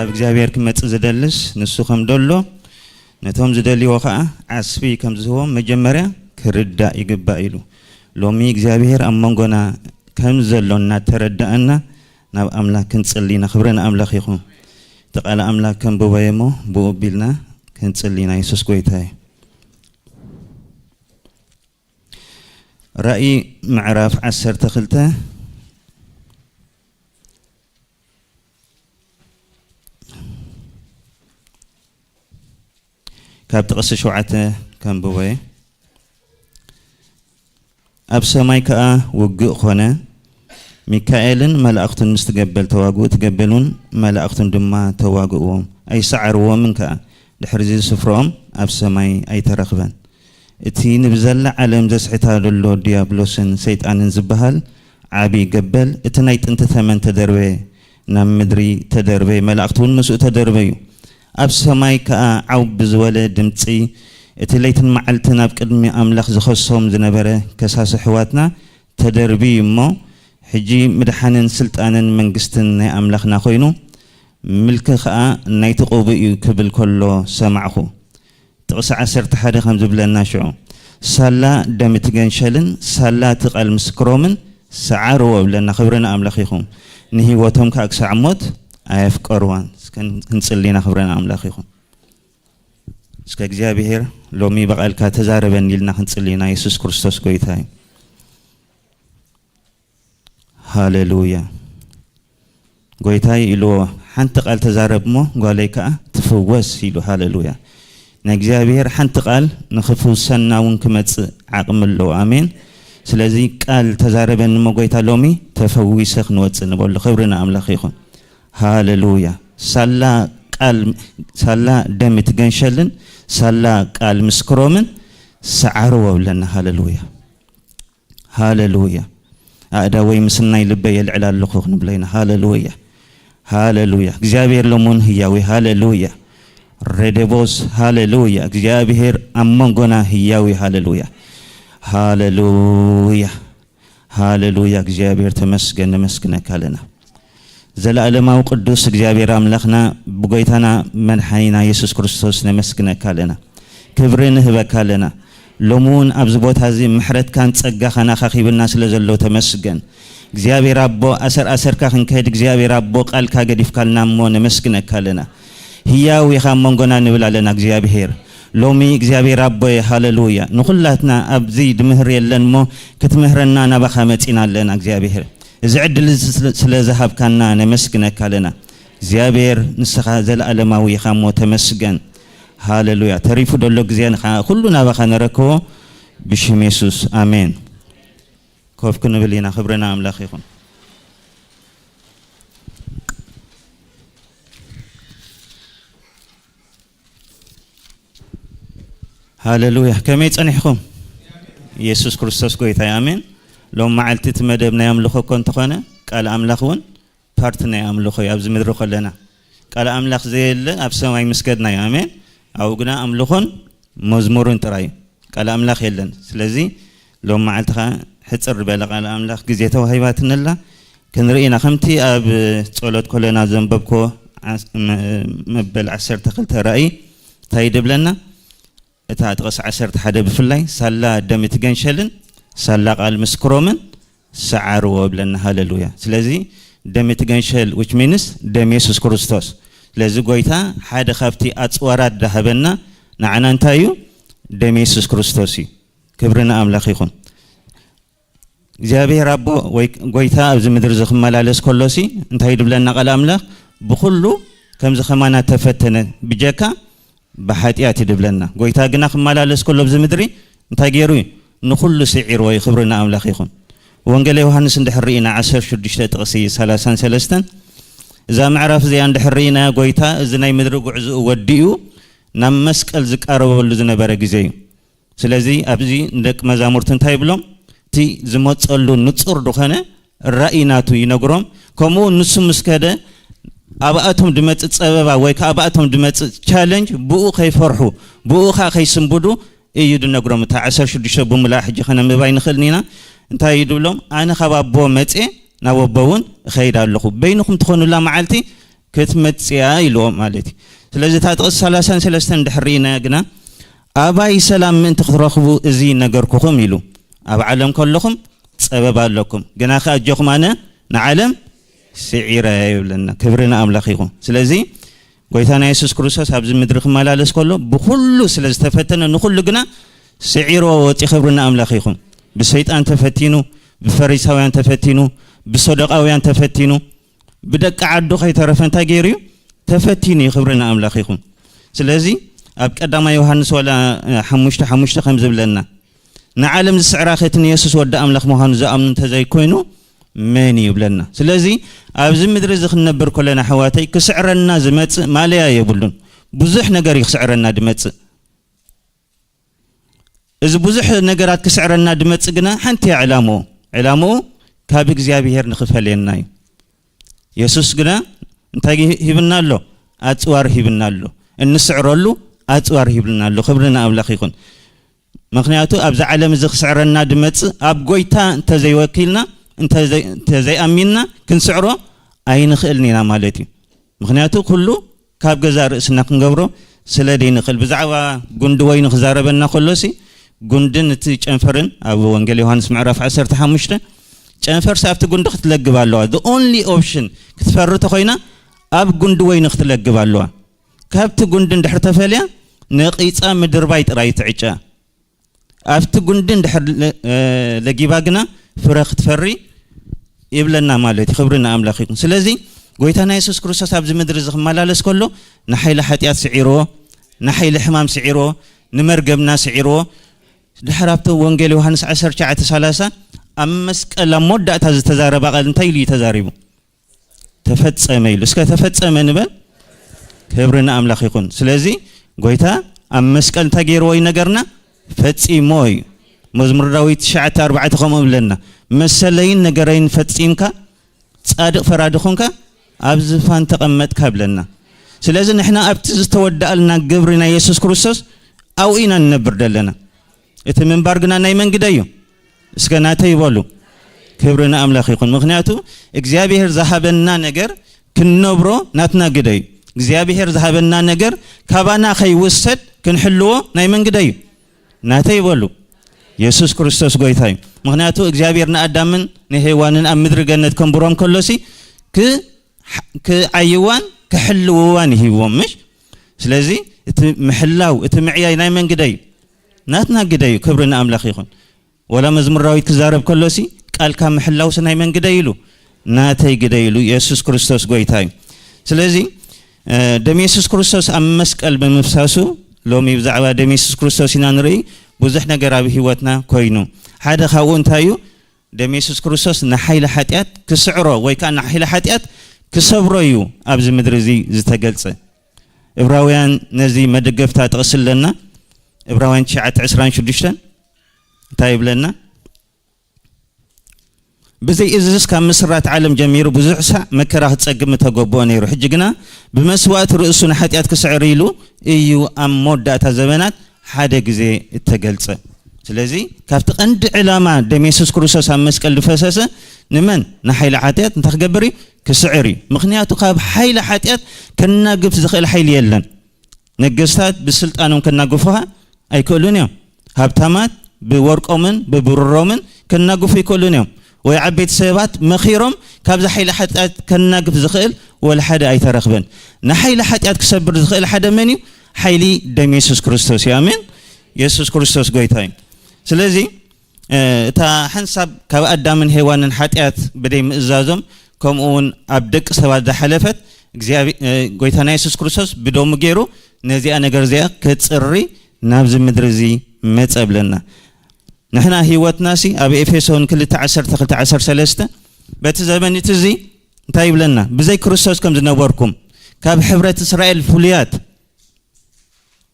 እግዚኣብሔር ክመጽእ ዝደልስ ንሱ ከም ደሎ፣ ነቶም ዝደልይዎ ኸኣ ዓስቢ ከም ዝህቦም መጀመርያ ክርዳእ ይግባእ ኢሉ። ሎሚ እግዚኣብሔር ኣብ መንጎና ከም ዘሎ እናተረዳእና ናብ ኣምላኽ ክንጽሊ ኢና። ክብሪ ንኣምላኽ ይኹን። እቲ ቃል ኣምላኽ ከንብቦ እየ እሞ ብኡ ኣቢልና ክንጽሊ ኢና። የሱስ ጐይታ እዩ። ራእይ ምዕራፍ ዓሰርተ ክልተ ካብ ጥቕሲ ሸውዓተ ከንብቦ እየ። ኣብ ሰማይ ከኣ ውግእ ኾነ፣ ሚካኤልን መላእኽቱን ምስቲ ገበል ተዋግኡ፣ እቲ ገበል እውን መላእኽቱን ድማ ተዋግእዎም፣ ኣይሰዓርዎምን ከኣ። ድሕርዚ ስፍርኦም ኣብ ሰማይ ኣይተረኽበን። እቲ ንብዘላ ዓለም ዘስሕታ ዘሎ ዲያብሎስን ሰይጣንን ዝበሃል ዓቢ ገበል፣ እቲ ናይ ጥንቲ ተመን ተደርበየ፣ ናብ ምድሪ ተደርበየ፣ መላእኽቱ እውን ምስኡ ተደርበዩ። ኣብ ሰማይ ከኣ ዓው ብዝበለ ድምጺ፣ እቲ ለይትን መዓልትን ኣብ ቅድሚ ኣምላኽ ዝኸሶም ዝነበረ ከሳሲ ኣሕዋትና ተደርብዩ እሞ፣ ሕጂ ምድሓንን ስልጣንን መንግስትን ናይ ኣምላኽና ኮይኑ፣ ምልኪ ኸኣ ናይቲ ቅቡእ እዩ ክብል ከሎ ሰማዕኹ። ጥቕሲ ዓሰርተ ሓደ ከም ዝብለና ሽዑ፣ ሳላ ደም እቲ ገንሸልን ሳላ እቲ ቃል ምስክሮምን ሰዓርዎ እብለና። ክብሪ ንኣምላኽ ይኹን። ንህይወቶም ከኣ ክሳዕ ሞት ኣየፍቀርዋን። እስከ ክንጽሊ ኢና። ክብሪ ንኣምላኽ ይኹን። እስከ እግዚኣብሔር ሎሚ ብቓልካ ተዛረበኒ ኢልና ክንጽሊ ኢና። የሱስ ክርስቶስ ጐይታ እዩ። ሃሌሉያ። ጐይታይ ኢልዎ፣ ሓንቲ ቃል ተዛረብ እሞ ጓለይ ከኣ ትፍወስ ኢሉ። ሃሌሉያ። ንእግዚኣብሔር ሓንቲ ቃል ንኽፍውሰና እውን ክመጽእ ዓቕሚ ኣለዎ። ኣሜን። ስለዚ ቃል ተዛረበኒ እሞ ጐይታ ሎሚ ተፈዊሰ ክንወጽእ ንበሉ። ክብሪ ንኣምላኽ ይኹን። ሃሌሉያ። ሳላ ቃል፣ ሳላ ደም እቲ ገንሸልን ሳላ ቃል ምስክሮምን ሰዓርዎ ብለና። ሃሌሉያ። ሃሌሉያ። ኣእዳወይ ምስናይ ልበይ የልዕል ኣለኹ ክንብሎ ኢና። ሃሌሉያ። ሃሌሉያ። እግዚኣብሔር ሎሙን ህያዊ። ሃሌሉያ። ሬዴቦስ። ሃሌሉያ። እግዚኣብሔር ኣብ መንጎና ህያዊ። ሃሌሉያ። ሃሌሉያ። ሃሌሉያ። እግዚኣብሔር ተመስገን፣ ነመስግነካ ኣለና። ዘለኣለማዊ ቅዱስ እግዚኣብሔር ኣምላኽና፣ ብጎይታና መድሓኒና የሱስ ክርስቶስ ነመስግነካ ኣለና። ክብሪ ንህበካ ኣለና። ሎሚ እውን ኣብዚ ቦታ እዚ ምሕረትካን ጸጋኻን ኣኻኺብና ስለ ዘሎ ተመስገን። እግዚኣብሔር ኣቦ፣ ኣሰር ኣሰርካ ክንከይድ እግዚኣብሔር ኣቦ ቃልካ ገዲፍካልና እሞ ነመስግነካ ኣለና። ህያው ኢኻ ኣብ መንጎና ንብል ኣለና እግዚኣብሔር። ሎሚ እግዚኣብሔር ኣቦየ ሃሌሉያ። ንኹላትና ኣብዚ ድምህር የለን እሞ ክትምህረና ናባኻ መጺና ኣለና እግዚኣብሔር። እዚ ዕድል እዚ ስለ፣ ስለ ዝሃብካና ነመስግነካ ኣለና። እግዚኣብሔር ንስኻ ዘለኣለማዊ ኢኻ እሞ ተመስገን። ሃሌሉያ። ተሪፉ ደሎ ግዜና ኸዓ ኩሉ ናባኻ ነረክቦ ብሽም የሱስ። ኣሜን። ኮፍ ክንብል ኢና። ክብሪ ንኣምላኽ ይኹን። ሃሌሉያ። ከመይ ጸኒሕኩም? የሱስ ክርስቶስ ጎይታ እዩ። ኣሜን። ሎም መዓልቲ እቲ መደብ ናይ ኣምልኾ እኮ እንተኾነ ቃል ኣምላኽ እውን ፓርት ናይ ኣምልኾ እዩ። ኣብዚ ምድሪ ከለና ቃል ኣምላኽ ዘየለ ኣብ ሰማይ ምስ ከድና እዩ። ኣሜን። ኣብኡ ግና ኣምልኾን መዝሙርን ጥራይ እዩ። ቃል ኣምላኽ የለን። ስለዚ ሎም መዓልቲ ኸዓ ሕጽር ዝበለ ቃል ኣምላኽ ግዜ ተዋሂባትንላ ክንርኢ ኢና። ከምቲ ኣብ ጸሎት ኮለና ዘንበብኮ ዓስ-፣ መ-፣ መበል ዓሰርተ ክልተ ራእይ እንታይ ድብለና? እታ ጥቕሲ ዓሰርተ ሓደ ብፍላይ ሳላ ደም እቲ ገንሸልን ሳላ ቃል ምስክሮምን ሰዓርዎ ብለና። ሃሌሉያ። ስለዚ ደም እቲ ገንሸል which means ደም የሱስ ክርስቶስ። ስለዚ ጎይታ ሓደ ካብቲ ኣጽዋራት ዳሃበና ንዓና እንታይ እዩ? ደም የሱስ ክርስቶስ እዩ። ክብሪ ንኣምላኽ ይኹን። እግዚኣብሔር ኣቦ ወይ ጎይታ ኣብዚ ምድሪ እዚ ክመላለስ ከሎሲ እንታይ ድብለና ቃል ኣምላኽ? ብኹሉ ከምዚ ከማና ተፈተነ ብጀካ ብሓጢኣት እዩ ድብለና። ጎይታ ግና ክመላለስ ከሎ ኣብዚ ምድሪ እንታይ ገይሩ እዩ? ንኹሉ ስዒርዎ እዩ። ክብሪ ንኣምላኽ ይኹን። ወንጌል ዮሃንስ እንድሕር ርኢና ዓሰርተ ሽዱሽተ ጥቕሲ ሰላሳን ሰለስተን እዛ ምዕራፍ እዚኣ እንድሕር ርኢና ጎይታ እዚ ናይ ምድሪ ጉዕዝኡ ወዲኡ ናብ መስቀል ዝቃረበሉ ዝነበረ ግዜ እዩ። ስለዚ ኣብዚ ንደቂ መዛሙርቲ እንታይ ይብሎም? እቲ ዝመጸሉ ንጹር ዝኾነ ራእይ ናቱ ይነግሮም። ከምኡ ንሱ ምስ ከደ ኣብኣቶም ድመጽእ ጸበባ ወይ ከኣ ኣብኣቶም ድመጽእ ቻለንጅ ብኡ ከይፈርሑ ብኡ ከኣ ከይስንብዱ እዩ ድነግሮም። እታ ዓሰርተ ሽዱሽተ ብምልኣ ሕጂ ከነንብባ ኣይንኽእልን ኢና። እንታይ እዩ ድብሎም? ኣነ ካብ ኣቦ መጽየ ናብ ኣቦ እውን እኸይድ ኣለኹ። በይንኹም ትኾኑላ መዓልቲ ክትመጽእ እያ ኢልዎም ማለት እዩ። ስለዚ እታ ጥቕሲ ሰላሳን ሰለስተን እንድሕር ርኢናያ ግና፣ ኣባይ ሰላም ምእንቲ ክትረኽቡ እዚ ነገርኩኹም ኢሉ። ኣብ ዓለም ከለኹም ጸበባ ኣለኩም፣ ግና ከኣ ኣጆኹም ኣነ ንዓለም ስዒረ እየ ይብለና። ክብሪ ንኣምላኽ ይኹን። ስለዚ ጎይታና የሱስ ክርስቶስ ኣብዚ ምድሪ ክመላለስ ከሎ ብኹሉ ስለ ዝተፈተነ ንኹሉ ግና ስዒርዎ ወፂ። ክብሪ ንኣምላኽ ይኹን። ብሰይጣን ተፈቲኑ፣ ብፈሪሳውያን ተፈቲኑ፣ ብሰዶቃውያን ተፈቲኑ፣ ብደቂ ዓዱ ከይተረፈ እንታይ ገይሩ እዩ? ተፈቲኑ እዩ። ክብሪ ንኣምላኽ ይኹን። ስለዚ ኣብ ቀዳማይ ዮሃንስ ዋላ ሓሙሽተ ሓሙሽተ ከም ዝብለና ንዓለም ዝስዕራ ከቲ ንየሱስ ወዲ ኣምላኽ ምዃኑ ዝኣምኑ እንተዘይኮይኑ መን እዩ ይብለና። ስለዚ ኣብዚ ምድሪ እዚ ክንነብር ከለና ኣሕዋተይ ክስዕረና ዝመጽእ ማለያ የብሉን። ብዙሕ ነገር እዩ ክስዕረና ዝመጽእ። እዚ ብዙሕ ነገራት ክስዕረና ዝመጽእ ግና ሓንቲ እያ ዕላምኡ። ዕላምኡ ካብ እግዚኣብሄር ንኽፈልየና እዩ። የሱስ ግና እንታይ ሂብና ኣሎ? ኣጽዋር ሂብና ኣሎ። እንስዕረሉ ኣጽዋር ሂብና ኣሎ። ክብሪ ንኣምላኽ ይኹን። ምኽንያቱ ኣብዚ ዓለም እዚ ክስዕረና ዝመጽእ ኣብ ጎይታ እንተዘይወኪልና፣ እንተዘይ-፣ እንተዘይኣሚንና ክንስዕሮ ኣይንኽእልን ኢና ማለት እዩ። ምኽንያቱ ኩሉ ካብ ገዛእ ርእስና ክንገብሮ ስለ ዘይንኽእል። ብዛዕባ ጉንዲ ወይኒ ክዛረበና ከሎሲ፣ ጉንድን እቲ ጨንፈርን ኣብ ወንጌል ዮሃንስ ምዕራፍ ዓሰርተ ሓሙሽተ፣ ጨንፈርሲ ኣብቲ ጉንዲ ክትለግብ ኣለዋ። The only option ክትፈሪ ተኾይና ኣብ ጉንዲ ወይኒ ክትለግብ ኣለዋ። ካብቲ ጉንዲ እንድሕር ተፈልያ ነቒጻ ምድርባይ ጥራይ ትዕጫ። ኣብቲ ጉንዲ እንድሕር ለ-፣ እ፣ ለጊባ ግና ፍረ ክትፈሪ ይብለና ማለት እዩ። ክብሪ ንኣምላኽ ይኹን። ስለዚ ጎይታና የሱስ ክርስቶስ ኣብዚ ምድሪ እዚ ክመላለስ ከሎ ንሓይሊ ሓጢኣት ስዒርዎ፣ ንሓይሊ ሕማም ስዒርዎ፣ ንመርገምና ስዒርዎ። ድሕር ኣብቲ ወንጌል ዮሃንስ ዓሰርተ ትሽዓተ ሰላሳ ኣብ መስቀል ኣብ መወዳእታ ዝተዛረባ ቃል እንታይ ኢሉ እዩ ተዛሪቡ? ተፈጸመ ኢሉ። እስከ ተፈጸመ ንበል። ክብሪ ንኣምላኽ ይኹን። ስለዚ ጎይታ ኣብ መስቀል እንታይ ገይርዎ እዩ ነገርና? ፈጺሞ እዩ። መዝሙር ዳዊት ትሽዓተ ኣርባዕተ ከምኡ ብለና፣ "መሰለይን ነገረይን ፈጺምካ፣ ጻድቕ ፈራዲ ኹንካ፣ ኣብ ዝፋን ተቐመጥካ" ብለና። ስለዚ ንሕና ኣብቲ ዝተወደኣልና ግብሪ ናይ የሱስ ክርስቶስ ኣብኡ ኢና ንነብር ዘለና። እቲ ምንባር ግና ናይ መን ግደ እዩ? እስከ ናተይ ይበሉ። ክብሪ ንኣምላኽ ይኹን። ምኽንያቱ እግዚኣብሔር ዝሃበና ነገር ክንነብሮ ናትና ግደ እዩ። እግዚኣብሔር ዝሃበና ነገር ካባና ከይውሰድ ክንሕልዎ ናይ መን ግደ እዩ? ናተይ ይበሉ። የሱስ ክርስቶስ ጎይታ እዩ። ምኽንያቱ እግዚኣብሔር ንኣዳምን ንሄዋንን ኣብ ምድሪ ገነት ከንብሮም ከሎሲ ክ-፣ ክዓይዋን ክሕልውዋን ይሂብዎም፣ ምሽ? ስለዚ እቲ ምሕላው፣ እቲ ምዕያይ ናይ መን ግደ እዩ? ናትና ግደ እዩ። ክብሪ ንኣምላኽ ይኹን። ወላ መዝሙር ዳዊት ክዛረብ ከሎሲ፣ "ቃልካ ምሕላውሲ ናይ መን ግደ?" ኢሉ፣ "ናተይ ግደ" ኢሉ። የሱስ ክርስቶስ ጎይታ እዩ። ስለዚ፣ እ፣ ደም የሱስ ክርስቶስ ኣብ መስቀል ብምፍሳሱ፣ ሎሚ ብዛዕባ ደም የሱስ ክርስቶስ ኢና ንርኢ። ብዙሕ ነገር ኣብ ህይወትና ኮይኑ። ሓደ ካብኡ እንታይ እዩ? ደም የሱስ ክርስቶስ ንሓይሊ ሓጢኣት ክስዕሮ ወይ ከኣ ንሓይሊ ሓጢኣት ክሰብሮ እዩ ኣብዚ ምድሪ እዚ ዝተገልጸ። እብራውያን ነዚ መደገፍታ ጥቕሲ ኣለና። እብራውያን ትሽዓተ ዕስራን ሽዱሽተን እንታይ ይብለና? "ብዘይ እዝስ ካብ ምስራት ዓለም ጀሚሩ ብዙሕ ሳዕ መከራ ክጸግብ ምተገብኦ ነይሩ። ሕጂ ግና ብመስዋእቲ ርእሱ ንሓጢኣት ክስዕር ኢሉ እዩ ኣብ መወዳእታ ዘበናት ሓደ ግዜ እተገልጸ።" ስለዚ ካብቲ ቀንዲ ዕላማ ደም የሱስ ክርስቶስ ኣብ መስቀል ዝፈሰሰ ንመን? ንሓይሊ ሓጢኣት እንታይ ክገብር እዩ? ክስዕር እዩ። ምኽንያቱ ካብ ሓይሊ ሓጢኣት ከናግፍ ዝኽእል ሓይሊ የለን። ነገስታት ብስልጣኖም ከናግፉኻ ኣይክእሉን እዮም። ሃብታማት ብወርቆምን ብብሩሮምን ከናግፉ ይክእሉን እዮም። ወይ ዓበይቲ ሰባት መኺሮም ካብዚ ሓይሊ ሓጢኣት ከናግፍ ዝኽእል ወላ ሓደ ኣይተረኽበን። ንሓይሊ ሓጢኣት ክሰብር ዝኽእል ሓደ መን እዩ? ሓይሊ ደም የሱስ ክርስቶስ እዩ። ኣሜን። የሱስ ክርስቶስ ጎይታ እዩ። ስለዚ፣ እ፣ እታ ሓንሳብ ካብ ኣዳምን ሄዋንን ሓጢኣት ብደይ ምእዛዞም፣ ከምኡ እውን ኣብ ደቂ ሰባት ዝሓለፈት እግዚኣብ-፣ እ፣ ጎይታና የሱስ ክርስቶስ ብደሙ ገይሩ ነዚኣ ነገር እዚኣ ክጽሪ ናብዚ ምድሪ እዚ መጸ ብለና። ንሕና ህይወትናሲ ኣብ ኤፌሶን ክልተ ዓሰርተ ክልተ ዓሰርተ ሰለስተ በቲ ዘመን እቲ እዚ እንታይ ይብለና? "ብዘይ ክርስቶስ ከም ዝነበርኩም፣ ካብ ሕብረት እስራኤል ፍሉያት፣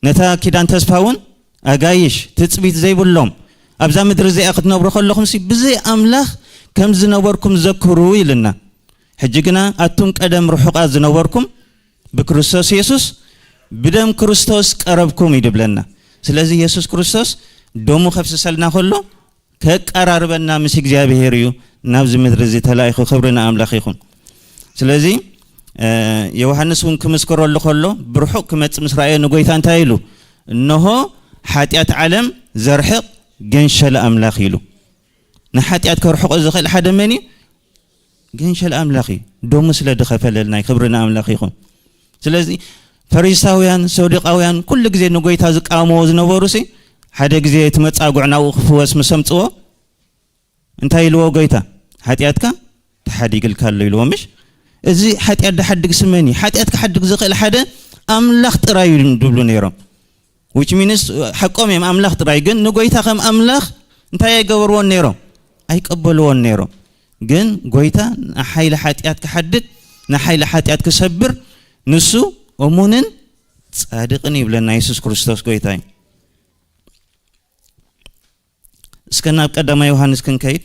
ነታ ኪዳን ተስፋ እውን ኣጋይሽ፣ ትጽቢት ዘይብሎም፣ ኣብዛ ምድሪ እዚኣ ክትነብሩ ከለኹምሲ ብዘይ ኣምላኽ ከም ዝነበርኩም ዘክሩ" ኢልና። ሕጂ ግና ኣቱም ቀደም ርሑቓት ዝነበርኩም ብክርስቶስ የሱስ ብደም ክርስቶስ ቀረብኩም እዩ ድብለና። ስለዚ የሱስ ክርስቶስ ደሙ ከፍስሰልና ከሎ ከቀራርበና ምስ እግዚኣብሔር እዩ ናብዚ ምድሪ እዚ ተላኢኹ። ክብሪ ንኣምላኽ ይኹን። ስለዚ እ፣ ዮሃንስ እውን ክምስክረሉ ከሎ፣ ብርሑቕ ክመጽእ ምስ ረኣዮ ንጎይታ እንታይ ኢሉ? "እንሆ ሓጢኣት ዓለም ዘርሕቕ ገንሸል ኣምላኽ" ኢሉ። ንሓጢኣት ከርሕቖ ዝኽእል ሓደ መን እዩ? ገንሸል ኣምላኽ እዩ። ደሙ ስለ ዝኸፈለልና እዩ። ክብሪ ንኣምላኽ ይኹን። ስለዚ ፈሪሳውያን፣ ሰዱቃውያን ኩሉ ግዜ ንጎይታ ዝቃወምዎ ዝነበሩ ሲ፣ ሓደ ግዜ እቲ መጻጉዕ ናብኡ ክፍወስ ምስ ኣምጽዎ፣ እንታይ ኢልዎ ጎይታ? "ሓጢኣትካ ተሓዲግልካ ኣሎ" ኢልዎ። ምሽ፣ እዚ ሓጢኣት ድሓድግ ስመን እዩ። ሓጢኣት ክሓድግ ዝኽእል ሓደ ኣምላኽ ጥራይ እዩ ዝብሉ ነይሮም። Which means ሓቆም እዮም፣ ኣምላኽ ጥራይ። ግን ንጎይታ ከም ኣምላኽ እንታይ ኣይገበርዎን ነይሮም? ኣይቀበልዎን ነይሮም። ግን ጎይታ ንሓይሊ ሓጢኣት ክሓድግ፣ ንሓይሊ ሓጢኣት ክሰብር፣ ንሱ እሙንን ጻድቕን ይብለና የሱስ ክርስቶስ ጎይታ እዩ። እስከ ናብ ቀዳማይ ዮሃንስ ክንከይድ፣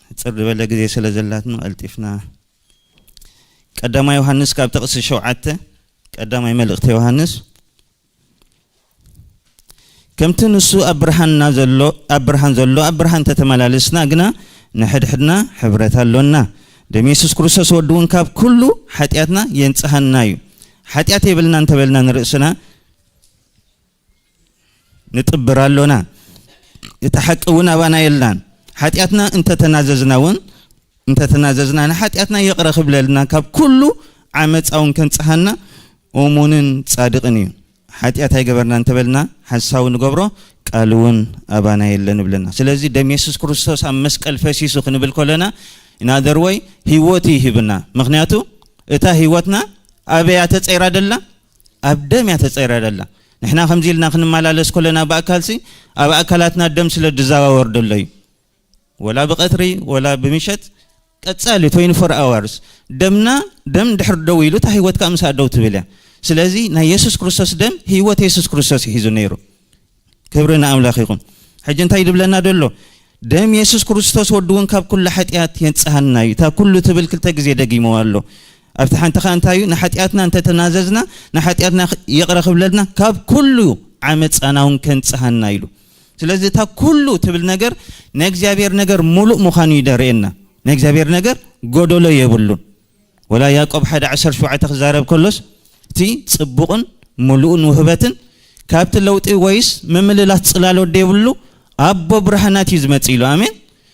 ሕጽር ዝበለ ግዜ ስለ ዘላትና ቀልጢፍና። ቀዳማይ ዮሃንስ ካብ ጥቕሲ ሸውዓተ፣ ቀዳማይ መልእኽቲ ዮሃንስ፣ "ከምቲ ንሱ ኣብ ብርሃንና ዘሎ፣ ኣብ ብርሃን ዘሎ፣ ኣብ ብርሃን ተተመላለስና ግና ንሕድሕድና ሕብረት ኣሎና። ደም የሱስ ክርስቶስ ወዲ እውን ካብ ኩሉ ሓጢኣትና የንጽሃና እዩ። ሓጢኣት የብልና እንተበልና ንርእስና ንጥብር ኣሎና፣ እቲ ሓቂ እውን ኣባና የላን። ሓጢኣትና እንተተናዘዝና እውን፣ እንተተናዘዝና ንሓጢኣትና ይቕረ ክብለልና፣ ካብ ኩሉ ዓመፃ እውን ከንጽሃና እሙንን ጻድቕን እዩ። ሓጢኣት ኣይገበርና እንተበልና ሓሳዊ ንገብሮ፣ ቃሉ እውን ኣባና የለን" ይብለና። ስለዚ ደም የሱስ ክርስቶስ ኣብ መስቀል ፈሲሱ ክንብል ከለና፣ in other way፣ ህይወት እዩ ሂብና። ምኽንያቱ እታ ህይወትና ኣበይ እያ ተጸይራ ደላ? ኣብ ደም እያ ተጸይራ ደላ። ንሕና ከምዚ ኢልና ክንመላለስ ከለና ብኣካልሲ፣ ኣብ ኣካላትና ደም ስለ ዝዘዋወር ደሎ እዩ። ወላ ብቐትሪ ወላ ብምሸት ቀጻሊ twenty-four hours ደምና፣ ደም ድሕር ደው ኢሉ፣ እታ ህይወት ከኣ ምሳኣ ደው ትብል እያ። ስለዚ ናይ የሱስ ክርስቶስ ደም፣ ህይወት የሱስ ክርስቶስ እዩ ሒዙ ነይሩ። ክብሪ ንኣምላኽ ይኹን። ሕጂ እንታይ ድብለና ደሎ? ደም የሱስ ክርስቶስ ወዲ እውን ካብ ኩሉ ሓጢኣት የንጽሃና እዩ። እታ ኩሉ ትብል ክልተ ግዜ ደጊምዋ ኣሎ። ኣብቲ ሓንቲ ኸኣ እንታይ እዩ? ንሓጢኣትና እንተተናዘዝና፣ ንሓጢኣትና ይቕረ ክብለልና፣ ካብ ኩሉ ዓመጻና እውን ከንጽሃና ኢሉ። ስለዚ እታ ኩሉ ትብል ነገር ናይ እግዚኣብሔር ነገር ሙሉእ ምዃኑ እዩ ደርእየና። ናይ እግዚኣብሔር ነገር ጎደሎ የብሉን። ወላ ያዕቆብ ሓደ ዓሰርተ ሸውዓተ ክዛረብ ከሎስ፣ እቲ ጽቡቕን ምሉእን ውህበትን ካብቲ ለውጢ ወይስ ምምልላት ጽላሎት ደይብሉ ኣቦ ብርሃናት እዩ ዝመጽእ ኢሉ። ኣሜን።